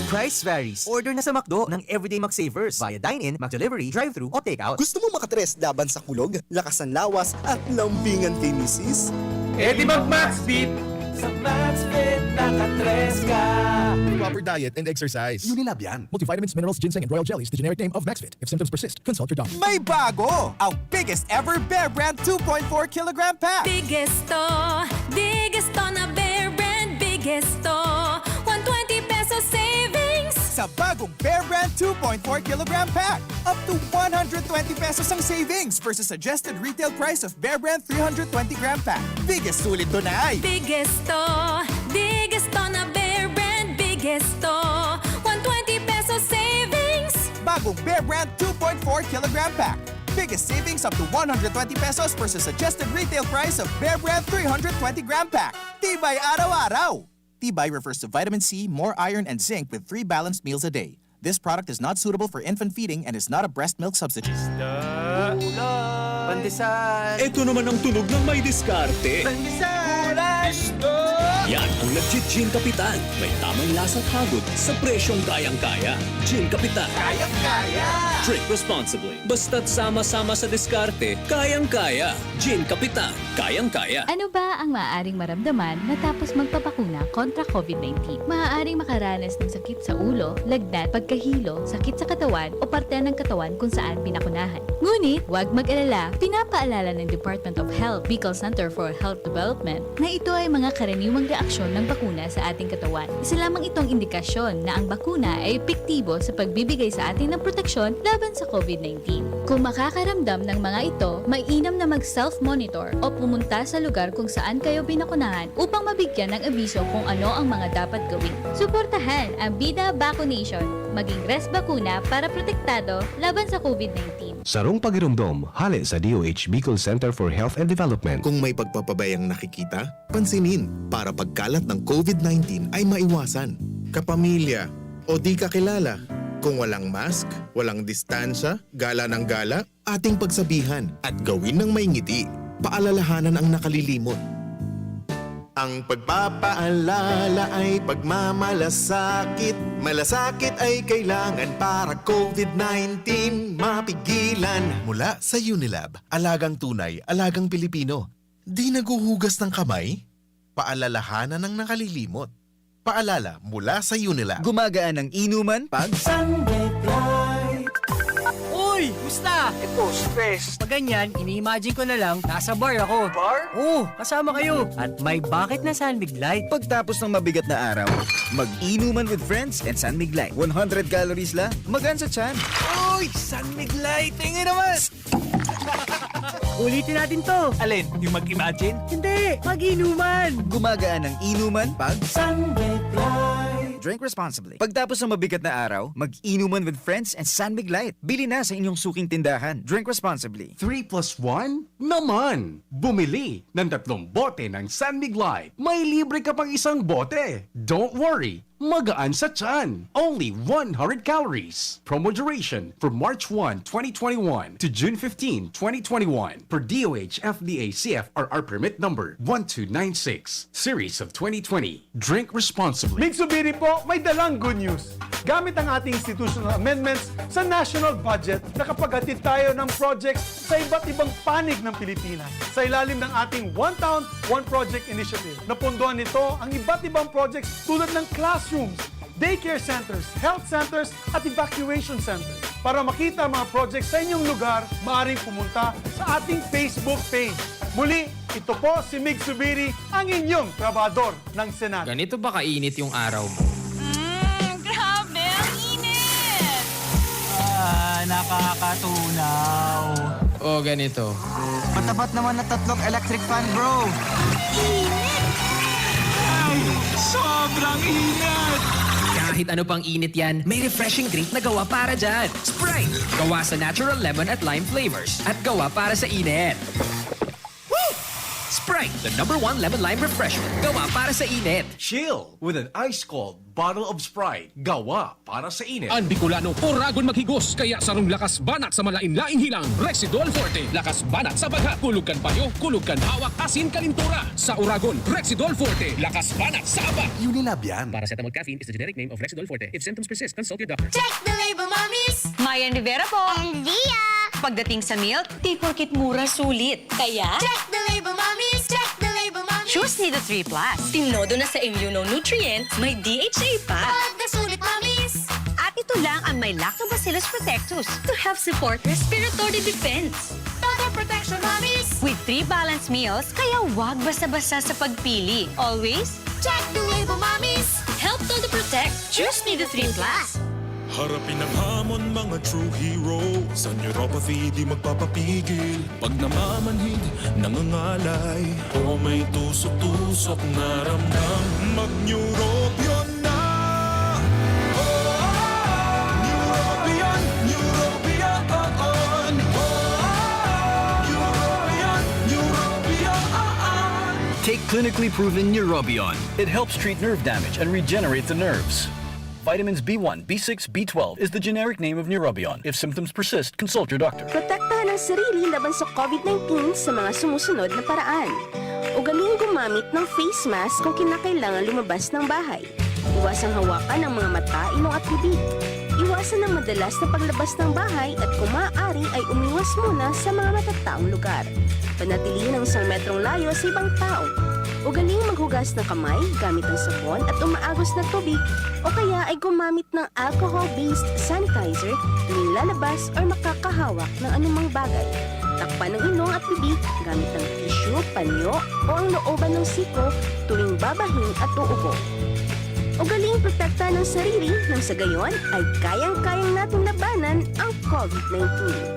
Price varies. Order na sa McDo ng Everyday McSavers via dine-in, McDelivery, drive-thru, o takeout. Gusto mo makatres laban sa kulog, lakas ng lawas, at lambingan kay misis? Eh di mag Maxfit! Sa Maxfit, nakatres ka! Proper diet and exercise. Unilab yan. Multivitamins, minerals, ginseng, and royal jellies, the generic name of Maxfit. If symptoms persist, consult your doctor. May bago! Ang biggest ever Bear Brand two point four kilogram pack! Biggest to! Biggest to na Bear Brand! Biggest to! One twenty pesos savings! Sa bagong Bear Brand two point four kilogram pack, up to one hundred twenty pesos ang savings versus suggested retail price of Bear Brand three hundred twenty gram pack. Biggest sulit to na ay! Biggest to! Biggest to na Bear Brand! Biggest to! One twenty pesos savings! Bagong Bear Brand two point four kilogram pack. Biggest savings up to one hundred twenty pesos versus suggested retail price of Bear Brand three hundred twenty gram pack. Tibay araw-araw! Tibay refers to vitamin C, more iron, and zinc with three balanced meals a day. This product is not suitable for infant feeding and is not a breast milk substitute. Pandesal! Ito naman ang tunog ng may diskarte. Pandesal! Isto! Yan ang Legit Gin Kapitan. May tamang lasa at hagod sa presyong kayang-kaya. Gin Kapitan. Kayang-kaya! Drink responsibly. Basta't sama-sama sa diskarte, kayang-kaya. Gin Kapitan. Kayang-kaya. Ano ba ang maaaring maramdaman matapos magpabakuna kontra COVID nineteen? Maaaring makaranas ng sakit sa ulo, lagnat, pagkahilo, sakit sa katawan o parte ng katawan kung saan pinakunahan. Ngunit, huwag mag-alala, pinapaalala ng Department of Health, Bicol Center for Health Development, na ito ay mga karaniwang reaksyon ng bakuna sa ating katawan. Isa lamang itong indikasyon na ang bakuna ay epektibo sa pagbibigay sa atin ng proteksyon laban sa COVID nineteen. Kung makakaramdam ng mga ito, mainam na mag-self-monitor o pumunta sa lugar kung saan kayo binakunahan upang mabigyan ng abiso kung ano ang mga dapat gawin. Suportahan ang Bida Vaccination. Maging Res Bakuna para protektado laban sa COVID nineteen. Sarong pagiromdom, hale sa D O H Bicol Center for Health and Development. Kung may pagpapabayang nakikita, pansinin para pagkalat ng COVID nineteen ay maiwasan. Kapamilya o di kakilala, kung walang mask, walang distansya, gala ng gala, ating pagsabihan at gawin ng may ngiti. Paalalahanan ang nakalilimot. Ang pagpapaalala ay pagmamalasakit. Malasakit ay kailangan para COVID nineteen mapigilan. Mula sa Unilab, alagang tunay, alagang Pilipino. Di naghuhugas ng kamay? Paalalahanan ang nakalilimot. Paalala mula sa Unilab. Gumagaan ang inuman pag Sunlight. Uy! Musta? Ito, stress. Pag ganyan, ini-imagine ko na lang, nasa bar ako. Bar? Oo, kasama kayo. At may bakit na San Mig Light. Pagtapos ng mabigat na araw, mag-inuman with friends and San Mig Light. One hundred calories lang, magaan sa tiyan. Uy! San Mig Light! Tingin naman! Ulitin natin to. Alin? Yung mag-imagine? Hindi! Mag-inuman! Gumagaan ang inuman pag Sunlight. Drink responsibly. Pagtapos ng mabigat na araw, mag-inuman with friends and San Mig Light. Bili na sa inyong suking tindahan. Drink responsibly. Three plus one? Naman! Bumili ng tatlong bote ng San Mig Light. May libre ka pang isang bote. Don't worry! Magaan sa tiyan. Only one hundred calories. Promo duration from March one, twenty twenty-one to June fifteen, twenty twenty-one, per D O H F D A C F R R permit number one two nine six, series of twenty twenty. Drink responsibly. Mig Zubiri po, may dalang good news. Gamit ang ating institutional amendments sa national budget, nakapaghatid tayo ng projects sa iba't ibang panig ng Pilipinas sa ilalim ng ating One Town, One Project Initiative. Napondohan nito ang iba't ibang projects tulad ng classrooms, daycare centers, health centers, at evacuation centers. Para makita ang mga projects sa inyong lugar, maaaring pumunta sa ating Facebook page. Muli, ito po si Mig Zubiri, ang inyong trabahador ng Senado. Ganito ba kainit yung araw mo? Mm, grabe, ang init! Ah, nakakatunaw. O ganito. Matapat naman na tatlong electric fan, bro. Init! Ay, sobrang init! Kahit ano pang init yan, may refreshing drink na gawa para dyan. Sprite! Gawa sa natural lemon at lime flavors at gawa para sa init. Woo! Sprite, the number one lemon lime refreshment. Gawa para sa init. Chill with an ice cold bottle of Sprite. Gawa para sa init. An Bicolano, oragon maghigos, kaya sarong lakas banat sa malain-laing hilang, Rexidol Forte. Lakas banat sa baga, kulog kan payo, kulog kan hawak, asin kalintura. Sa oragon, Rexidol Forte. Lakas banat sa aba. Unilab yan. Paracetamol caffeine is the generic name of Rexidol Forte. If symptoms persist, consult your doctor. Check the label, mommies! Mayan Rivera po. And Lia! Pagdating sa milk, di porket mura, sulit. Kaya, check the label, mommies! Check the label, mommies! Choose Nido three plus. Tinodo na sa immunonutrient, may D H A pa. Pagkasulit, mommies! At ito lang ang may Lactobacillus protectus to help support respiratory defense. Total protection, mommies! With three balanced meals, kaya wag basa-basa sa pagpili. Always, check the label, mommies! Help Todo Protect. Choose Nido three plus. Harapin ang hamon, mga true heroes. Sa neuropathy, di magpapapigil. Pag namamanhid, nangangalay, o may tusok-tusok na ramdam, mag-Neurobion na! Oh, Neurobion, Neurobion, oh, oh. Oh, Neurobion, Neurobion, oh, oh. Take clinically proven Neurobion. It helps treat nerve damage and regenerate the nerves. Vitamins B one, B six, B twelve is the generic name of Neurobion. If symptoms persist, consult your doctor. Protektahan ang sarili laban sa COVID nineteen sa mga sumusunod na paraan. Ugaling gumamit ng face mask kung kinakailangan lumabas ng bahay. Iwasang hawakan ang mga mata, ilong at bibig. Iwasan ang madalas na paglabas ng bahay at kung maaari ay umiwas muna sa mga matataong lugar. Panatilihin ang isang metrong layo sa ibang tao. Ugaling maghugas ng kamay gamit ang sabon at umaagos na tubig o kaya ay gumamit ng alcohol-based sanitizer tuwing lalabas or makakahawak ng anumang bagay. Takpan ang ilong at bibig gamit ang tissue, panyo o ang looban ng siko tuwing babahin at uubo. Ugaling protektahan ang sarili nang sa gayon ay kayang-kayang natin labanan ang COVID nineteen.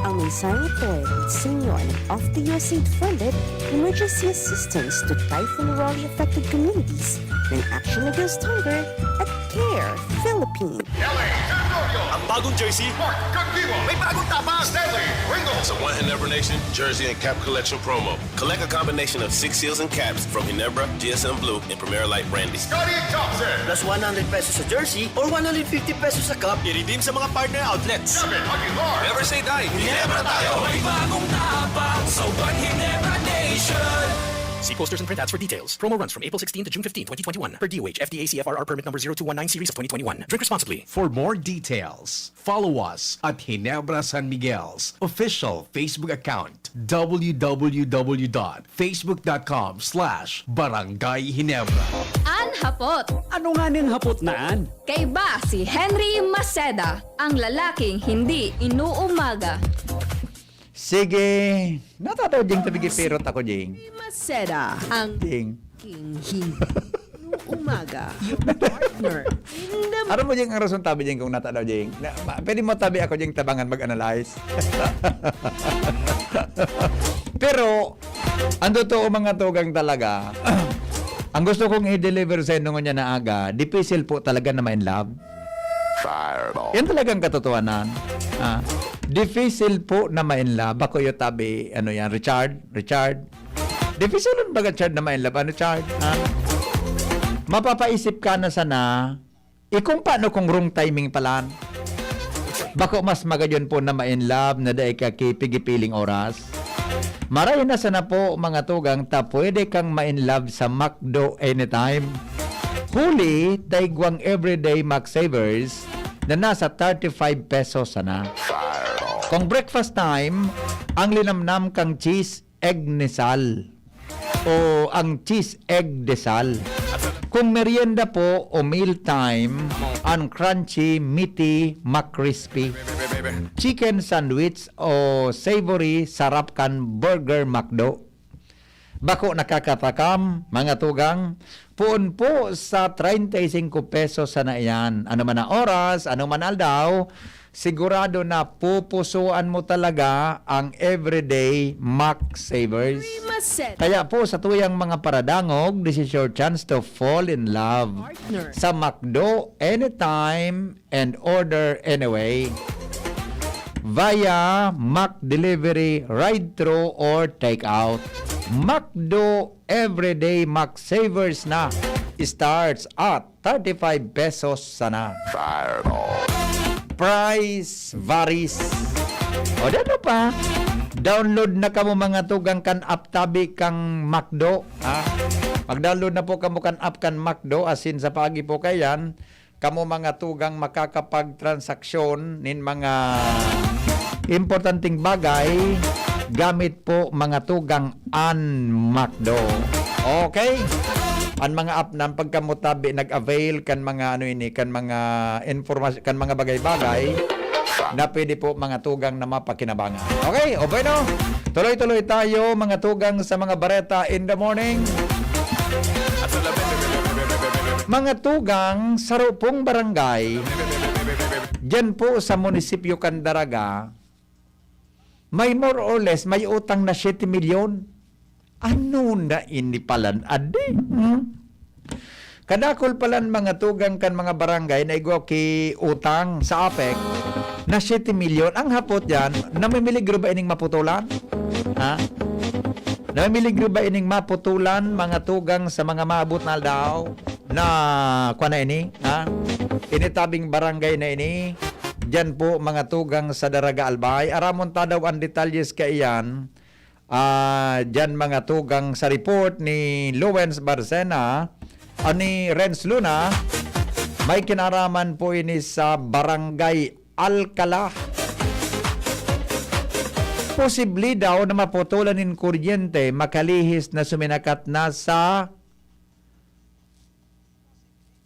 Ang mensaheng ito ay hatid sa inyo ng Off the U S A funded Emergency Assistance to Typhoon Rolly Affected Communities ng Action Against Hunger at CARE Philippines. Ang bagong jersey, Mark Kagdiwa. May bagong tapak, Stanley Ringo. Sa One Ginebra Nation jersey and cap collection promo. Collect a combination of six seals and caps from Ginebra, G S M Blue, and Primera Light Brandy. Scottie Thompson. Plus one hundred pesos sa jersey or one hundred fifty pesos sa cap. I-redeem sa mga partner outlets. Gavin Aguilar. Never say die. Ginebra tayo. May bagong tapak sa One Ginebra Nation. See posters and printouts for details. Promo runs from April sixteen to June fifteen, twenty twenty-one. Per D O H, F D A C F R R permit number zero two one nine series of twenty twenty-one. Drink responsibly. For more details, follow us at Ginebra San Miguel's official Facebook account, w w w dot facebook dot com slash barangay ginebra. An Hapot. Ano nga ning hapot naan? Kaiba si Henry Maceda, ang lalaking hindi inuumaga. Sige, natataw, Jing, tabi pirot ako, Jing. Maceda, ang Jing. king hindi inuumaga. Your partner in the Aram mo, Jing, ang rason tabi, Jing, kung natataw, Jing. Na, ma- pwede mo tabi ako, Jing, tabangan mag-analyze. Pero, ang totoo, mga tugang talaga, ang gusto kong i-deliver sa inyo ngunyan na aga, dipisil po talaga na ma-in love. Yan talagang katotohanan. Ah, dipisil po na ma-in love. Bako yung tabi, ano yan, Richard? Richard? Dipisil baga, Chard, na ma-in love. Ano, Chard? Ah, mapapaisip ka na sana, eh, kung paano kung wrong timing palan? Bako mas magayon po na ma-in love na dai ka kipigipiling oras. Maray na sana po, mga tugang, ta pwede kang ma-in love sa McDo anytime. Huli, taigwang everyday Mac Savers na nasa thirty-five pesos sana. Kung breakfast time, ang linamnam kang cheese egg ni Sal o ang cheese egg de Sal. Kung merienda po o meal time, ang crunchy, meaty, McCrispy. Chicken sandwich o savory, sarap kan Burger McDo. Bako nakakatakam, mga tugang, poon po sa treinta y cinco pesos sana iyan. Ano man na oras, ano man aldaw, sigurado na pupusuan mo talaga ang everyday Mac Savers. Maceda. Kaya po, sa tuyang mga paradangog, this is your chance to fall in love Partner. sa McDo anytime and order anyway via Mac Delivery, ride-thru or take out. McDo Everyday Mac Savers na, starts at thirty-five pesos sana. Price varies. O, di ano pa? Download na kamo, mga tugang, kan app tabi kang McDo, ha? Mag-download na po kamo kan app kan McDo, asin sa paagi po kayan, kamo, mga tugang, makakapagtransaksyon nin mga importanteng bagay gamit po, mga tugang, an McDo. Okay? An mga app na pagkamutabi nag-avail kan mga, ano ini, kan mga informasyon, kan mga bagay-bagay na pwede po, mga tugang, na mapakinabangan. Okay, o bueno, tuloy-tuloy tayo, mga tugang, sa mga bareta in the morning. Mga tugang, saro pong barangay, dyan po sa munisipyo kan Daraga, may more or less, may utang na siyete milyon. Ano na ini palan, adi? Hmm? Kadakul palan, mga tugang, kan mga barangay na igwa ki utang sa APEC na siyete milyon. Ang hapot diyan, namimiligro ba ining maputulan? Ha? Namimiligro ba ining maputulan, mga tugang, sa mga maabot na aldaw na, kwa na ini? Ha? Initabing barangay na ini. Diyan po, mga tugang, sa Daraga, Albay. Aramon ta daw ang detalyes kaiyan. Ah, diyan, mga tugang, sa report ni Lowens Barcena, ah, ni Renz Luna, may kinaraman po ini sa Barangay Alcala. Posible daw na maputulan nin kuryente, makalihis na suminakat na sa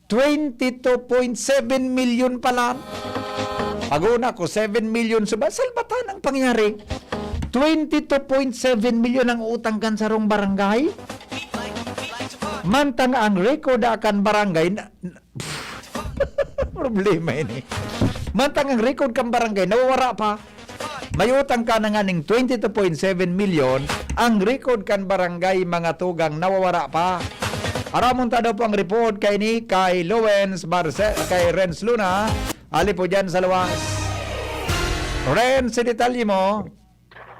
twenty two point seven milyon palan. Pag-una ko, seven milyon. So, ba, salbatan ang pangyari. Twenty two point seven milyon ang utang kan sarong barangay. Mantang ang record kan barangay na, na- problema ini. Mantang ang record kan barangay, nawawara pa. May utang ka na nga ning twenty two point seven milyon, ang record kan barangay, mga tugang, nawawara pa. Aramon ta daw po ang report kay ni, kay Lowens Barce-, kay Renz Luna, ali po dyan sa luwas. Renz, si detalye mo.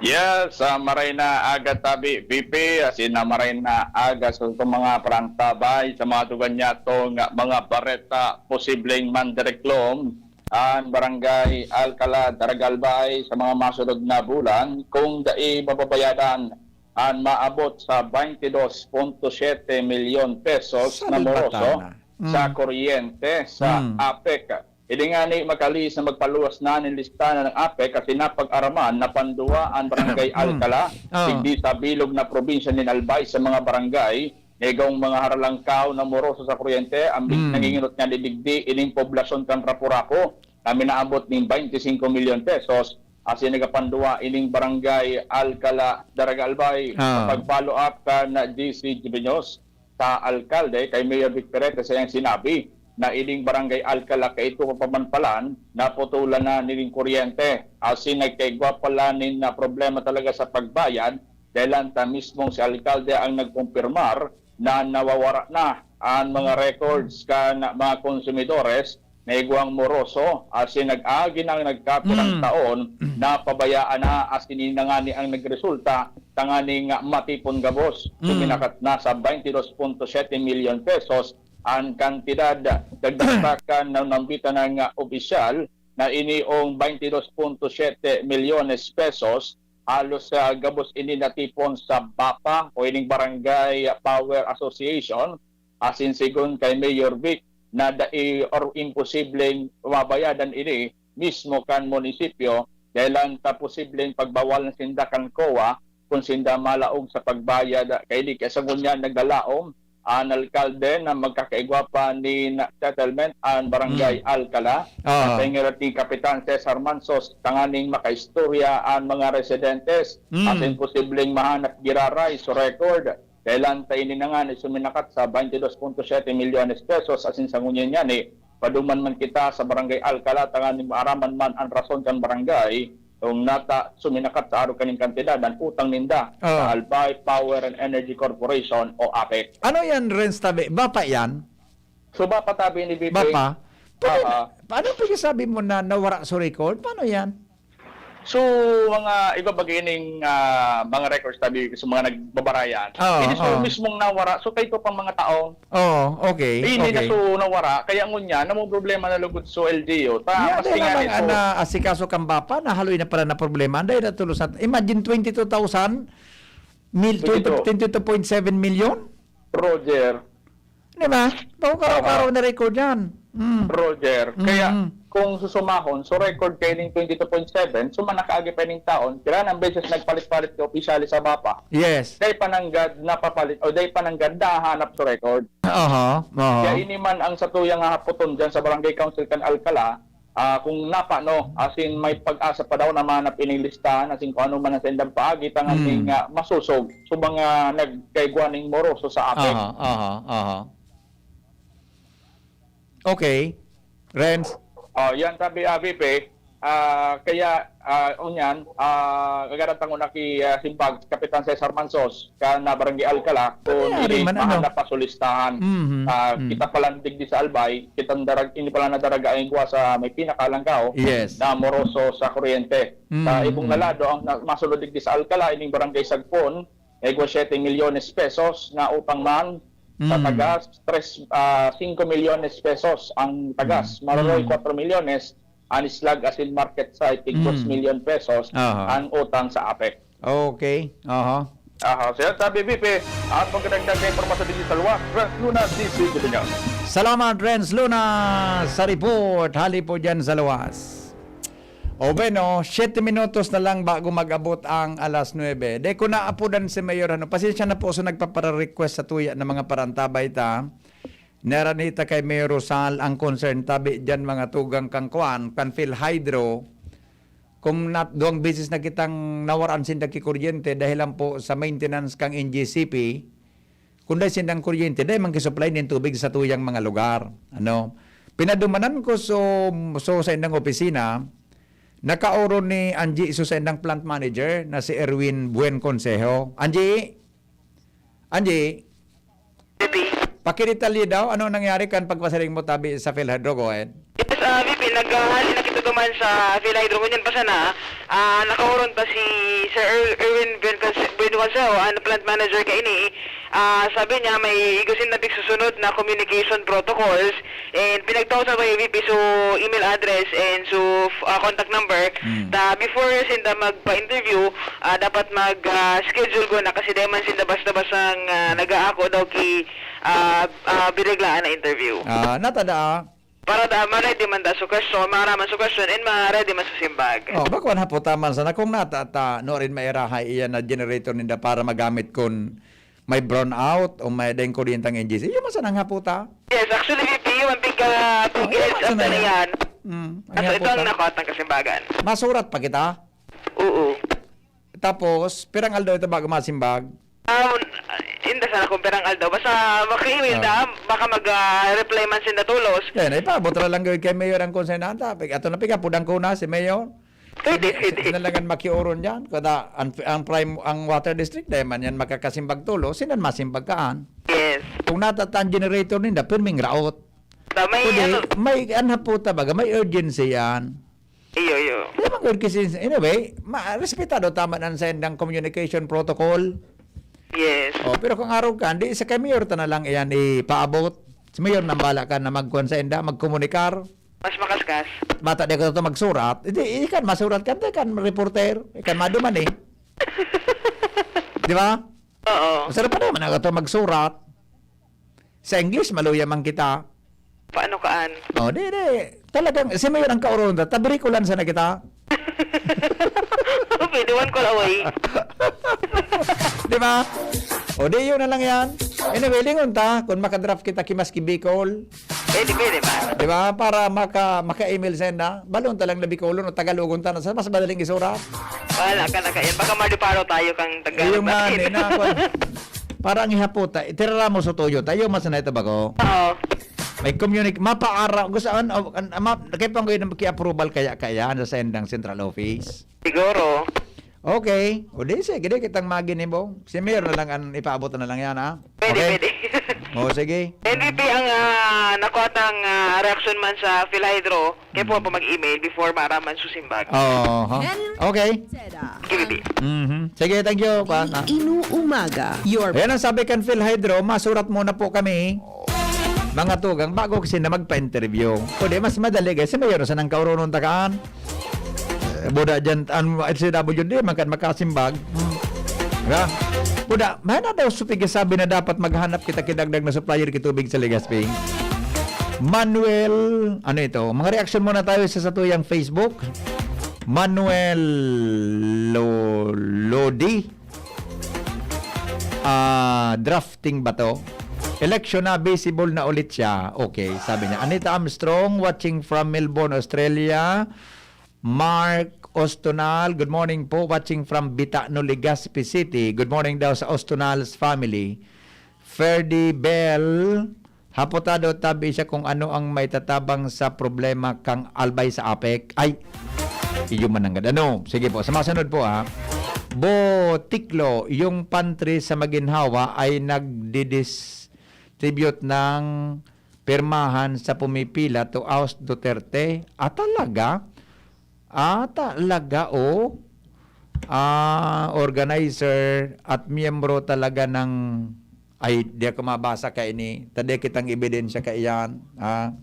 Yes, sa maray na aga tabi, V P, asin na maray na aga sa itong mga parantabay, sa mga tugan niya itong mga bareta, posibleng mandereklom, an Barangay Alcala, Daraga, Albay, sa mga masunod na bulan, kung dai mababayadan an maabot sa twenty two point seven milyon pesos na moroso Salbatan na. sa Mm. kuryente sa Mm. APEC. Hindi nga ni makalihis na magpaluwas na nin listahan ng APEC kasi napag-araman na panduwa ang Barangay Mm. Alcala, Ah. digdi sa bilog na probinsya nin Albay sa mga barangay Igong mga haralangkaw na moroso sa kuryente, ang big-, Mm. nanginginot niya digdi ining poblasyon kan Rapu-Rapu na minaabot ning twenty-five milyon pesos, asin nagapandua ining barangay Alcala, Daraga Albay. Ah. Sa pag-follow up kan G C G B News, sa alkalde kay Mayor Vic Perete, sayang sinabi na ining barangay Alcala kaito pa pamanpalan, naputulan na nining kuryente. Asin nagkaigwa pala nin na problema talaga sa pagbayad, dahil ta mismong si alkalde ang nagkumpirmar na nawawara na ang mga records kan mga konsumidores na igwang moroso, asin nag-agi na ang nagkapirang Mm. taon na pabayaan na, asin ini na ngani ang nagresulta tanganing matipon gabos. Mm. Suminakat na sa twenty-two point seven milyon pesos ang kantidad. Dagdag pa kan nambitan ng opisyal na ini ong twenty-two point seven milyones pesos, halos, ah, gabos ini natipon sa BAPA o ining Barangay Power Association. Asin sigon kay Mayor Vic na dai or imposibleng mabayadan ini mismo kan munisipyo, dahil ta posibleng pagbawalan sinda kan COA kung sinda malaog sa pagbayad kaini. Kaya sa ngunyan, nagdalaom an alkalde na magkakaigwa pa nin settlement an Barangay Mm. Alcala. Ah. Sa inyo ni Kapitan Cesar Mansos, tanganing makaistorya an mga residentes. Mm. Asin posibleng mahanap giraray sa record. Dahil ta ini na ngani suminakat sa twenty-two point seven milyones pesos, asin sa ngunyan ngani, paduman man kita sa Barangay Alcala tanganing maaraman man an rason kan barangay kung nata suminakat sa arog kaning kantidad an utang ninda Oo. sa Albay Power and Energy Corporation o APEC. Ano yan, Renz, tabi? BAPA yan? So, BAPA tabi ni B P. BAPA? Paano, Aha. paano pagkasabi mo na nawara sa record? Paano yan? So, mga iba ba gining, ah, mga records tabi sa mga nagbabarayan? Oo, Ini so oo. mismong nawara, so kaito pang mga tao. Oo, okay, Ini na okay. so nawara, kaya ngunyan, namong problema na lugod so L G U. Ta, Yan, mas dahil tingani namang so ana, asikaso kang BAPA, nahaloy na pala na problema. Dahil natulos at, imagine, twenty-two thousand, mil, Twenty-two. twenty, twenty-two point seven million? Roger. Di ba? Bako karaw-karaw Aha. na record yan. Mm. Roger, Mm. kaya kung susumahon, so record kayo ning twenty-two point seven, so manakaagi pa ning taon, kailan ang beses nagpalit-palit ka opisyales sa BAPA? Yes. Dahil pananggad napapalit, o dahil pananggad nahahanap sa record. Aha, aha. Kaya ini man ang satuyang hahapoton dyan sa Barangay Council kan Alcala, ah, kung napa, no, as in, may pag-asa pa daw na mahanap ining listahan, as in, kung ano man ang saindang paagi, tanganing, Mm. ah, masosog sa mga nagkaigwa ning moroso sa APEC. Aha, aha, aha. Okay. Renz? Oh, yan sabi, ah, V P, ah, kaya, ah, unyan, ah, kagaran tangon aki, ah, simbag, Kapitan Cesar Mansos, kan na Barangay Alcala, kung Nangyari ini man, ano? mahanap pa sa listahan. Mhm, Ah, mhm. kita palan digdi sa Albay, kitang darag-, ini pala na daraga ang igwa sa may pinakalangkaw Yes. na moroso sa kuryente. Sa Mhm, ibong mhm. na lado, ang na-, masulod digdi sa Alcala, ining Barangay Sagpon, igwa siete milyones pesos na utang man sa Mm. tagas, tres, ah, singko milyones pesos ang tagas. Mm. Maroy, Mm. kwatro milyones, an Islag asin market site, tig dos Mm. milyon pesos Aha. ang utang sa APEC. Okay. Aha. Aha. So, yan, sabi, V P, at magdadagdag na impormasyon din sa luwas, Renz Luna, D C Gabingan. Salamat, Renz Luna, sa report. Hali po dyan sa luwas. O bueno, siyete minutos na lang bago mag-abot ang alas nuebe. De, kung naapodan si Mayor, ano, pasensya na po sa nagpapara-request sa tuya ng mga parantabay ta. Naranita kay Mayor Rosal ang concern tabi diyan, mga tugang kang kuan, kan PhilHydro. Kung nat-, duwang beses na kitang nawaran sinda ki kuryente dahil lang po sa maintenance kang N G C P, kun dai sindang kuryente, dai man ki-supply nin tubig sa tuyang mga lugar. Ano? Pinadumanan ko so, so sa indang opisina, nakaoron ni Angie so sa indang plant manager na si Erwin Buen Consejo. Angie? Angie? Baby. Pakidetalye daw, ano nangyari kan pagpasiring mo tabi sa PhilHydro? Go ahead. Yes, ah, V P, naghahali na kita duman sa PhilHydro ngunyan pa sana. Ah, nakaoron pa si Sir Er-, Erwin Buen Conse-, Buen Consejo, ang plant manager kaini. Ah, sabi niya, may igwa sinda pigsusunod na communication protocols, and pinagtao sa may V P so email address and so, ah, contact number. Mm. Ta before sinda magpa-interview, ah, dapat mag, ah, schedule ko na kasi dai man sinda basta-bastang, ah, nag-aako daw ki, ah, ah, biniglaan na interview. Ah, natada, ah. Para da, ma-ready man da sa question, maaraman sa question, and ma-ready man sa simbag. Oh, bakwan hapo taman sana kung nata-, ta, nuarin mairahay iyan na generator ninda para magamit kun may brownout o may dengko din tang N G C. Iyo man sanang haputa. Yes, actually, V P, yung ang big, ah, big Oh, iyo heads man up sana na yan. yan. Mm, ang Kaso ito ang haputa. nakuha ng kasimbagan. Masurat pa kita. Oo. Tapos, pirang aldaw ito bago masimbag? Ah, hindi sana kung pirang aldaw. Basta maki-email Ah. na, baka mag-reply man sinda tulos. Yan, ipaabot ra lang gawin kay Mayor ang konsernanta. Pag ato na piga, pudang ko na si Mayor. Pwede, pwede. Sila lang ang makiuron dyan. Kada ang, ang prime, ang water district, dahil man yan makakasimbag tulo, sinan masimbag kaan. Yes. Kung natatan generator ninda, pirming raot. Sa may, Kundi, ano, may anhaputa baga, may urgency yan. iyo, iyo. Di ba, good kasi, anyway, ma respetado tama na sa indang communication protocol. Yes. Oh, pero kung araw ka, di sa kay Mayor ta na lang iyan ipaabot. Si Mayor nang bala ka na magkuhan sa inda, magkomunikar. Mas makaskas. Bata di ka to magsurat. Hindi, ikan masurat ka, di kan reporter. Ikan maduman eh. Di ba? Oo. Masarap pa naman ako to magsurat. Sa English, maluya man kita. Paano kaan? Oh, di, di. Talagang, si Mayor ang kauron, tabirikulan sana kita. Pwede one call away. Di ba? O di, yun na lang yan. Anyway, lingon ta, kung makadraft kita ki Maski Bicol. Pwede, pwede ba? Di ba? Para maka, maka-email send na. Balon ta lang na Bicolon o Tagalogon ta na sa mas madaling isurat. Wala ka na kayan. Baka maluparo tayo kang Tagalog Yung man, natin. eh, na, kung- para ang ihapot, eh, tiraramos o tuyo. Tayo, mas na ito ba ko? Oo. May communic-, mapaara, gusto, an, an, an, map, kaya pang ki-approval kaya, kaya, ano, sa endang central office? Siguro. Okay. O di, sige, di kitang maginibong. Si Mayor na lang ang ipaabot na lang yan, ha? Pwede, Okay? pwede. O, sige. N D P ang ah, nakuha tang ah, reaksyon man sa PhilHydro, kaya po po mag-email before maaraman susimbag. Oo, ha? Henry Okay. Seda. K B B. Mhm. Sige, thank you. Kuan, ha? Inuumaga. Your Ayan ang sabi kan PhilHydro, masurat muna po kami. Mga tugang, bago kasi na magpa-interview. Kundi mas madali, guys. Si Mayor, sa nang kaurunon takaan. Eh, buda dyan, ang L C W D, magka-, makasimbag. Diba? Buda, may na daw supig sabi na dapat maghanap kita kidagdag na supplier ki tubig sa Legazpi. Manuel, ano ito? Mga reaction muna tayo sa satuyang Facebook. Manuel Lo-, Lodi. Ah, drafting ba to? Election na, visible na ulit siya. Okay, sabi niya. Anita Armstrong, watching from Melbourne, Australia. Mark Ostonal, good morning po. Watching from Bitano, Legazpi City. Good morning daw sa Ostonal's family. Ferdy Bell, hapotado tabi siya kung ano ang may tatabang sa problema kang Albay sa APEC. Ay, iyo man ang ano. Sige po, sa masunod po, ha. Bo Tiklo, yung pantry sa Maginhawa ay nagdidistribute ng pirmahan sa pumipila to oust Duterte. Ah, talaga? Ah, talaga, oh. Ah, organizer at miyembro talaga ng, ay, di ako mabasa ka ini. Tadi kitang ebidensya ka iyan. Ah,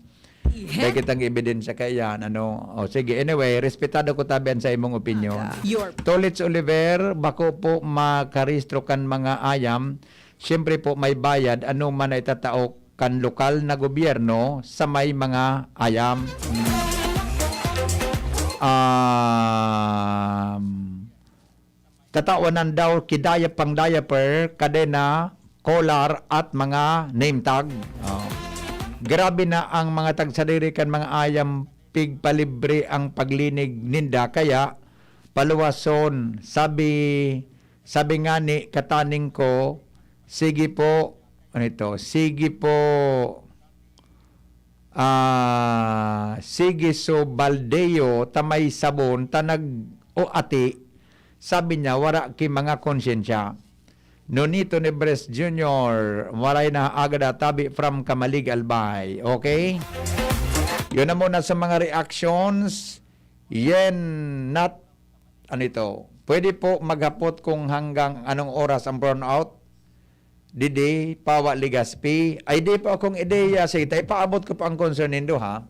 di kitang ebidensya ka iyan. Ano? O, sige. Anyway, respetado ko tabi an sa imong opinion. Your Tolits Oliver, bako po makaristro kan mga ayam. Siyempre po, may bayad. Ano man ay tatao kan lokal na gobyerno sa may mga ayam. Um, tatawanan daw ki diap-, pang diaper, kadena, collar, at mga name tag. Oh. Grabe na ang mga tagsadiri kan mga ayam, pigpalibre ang paglinig ninda, kaya paluwason. Sabi, sabi nga ni kataning ko, sige po, ano ito? Sige po, ah, sige so baldeo, ta may sabon, ta nag, o ati, sabi niya, wara ki mga konsyensya. Nonito Nebres Junior, waray na agad tabi from Camalig, Albay. Okay? Yun na muna sa mga reactions. Yen, not, ano ito? Pwede po maghapot kung hanggang anong oras ang brownout? Didi, Pawa, Legazpi. Ay, di po akong ideya. Sige, ta, ipaabot ko po ang concern nindo, ha?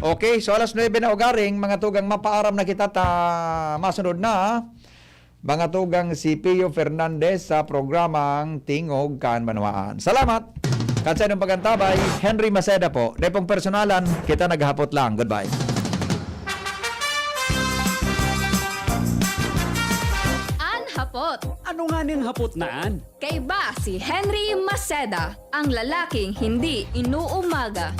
Okay, so alas nuebe na ugaring, mga tugang mapaaram na kita ta masunod na, ha? Mga tugang si Pio Fernandez sa programang Tingog kan Banwaan. Salamat! Kan sa inyong pagantabay, Henry Maceda po. Dai pong personalan, kita naghapot lang. Goodbye. An Hapot. Ano nga ning hapot na an? Kaiba si Henry Maceda, ang lalaking hindi inuumaga.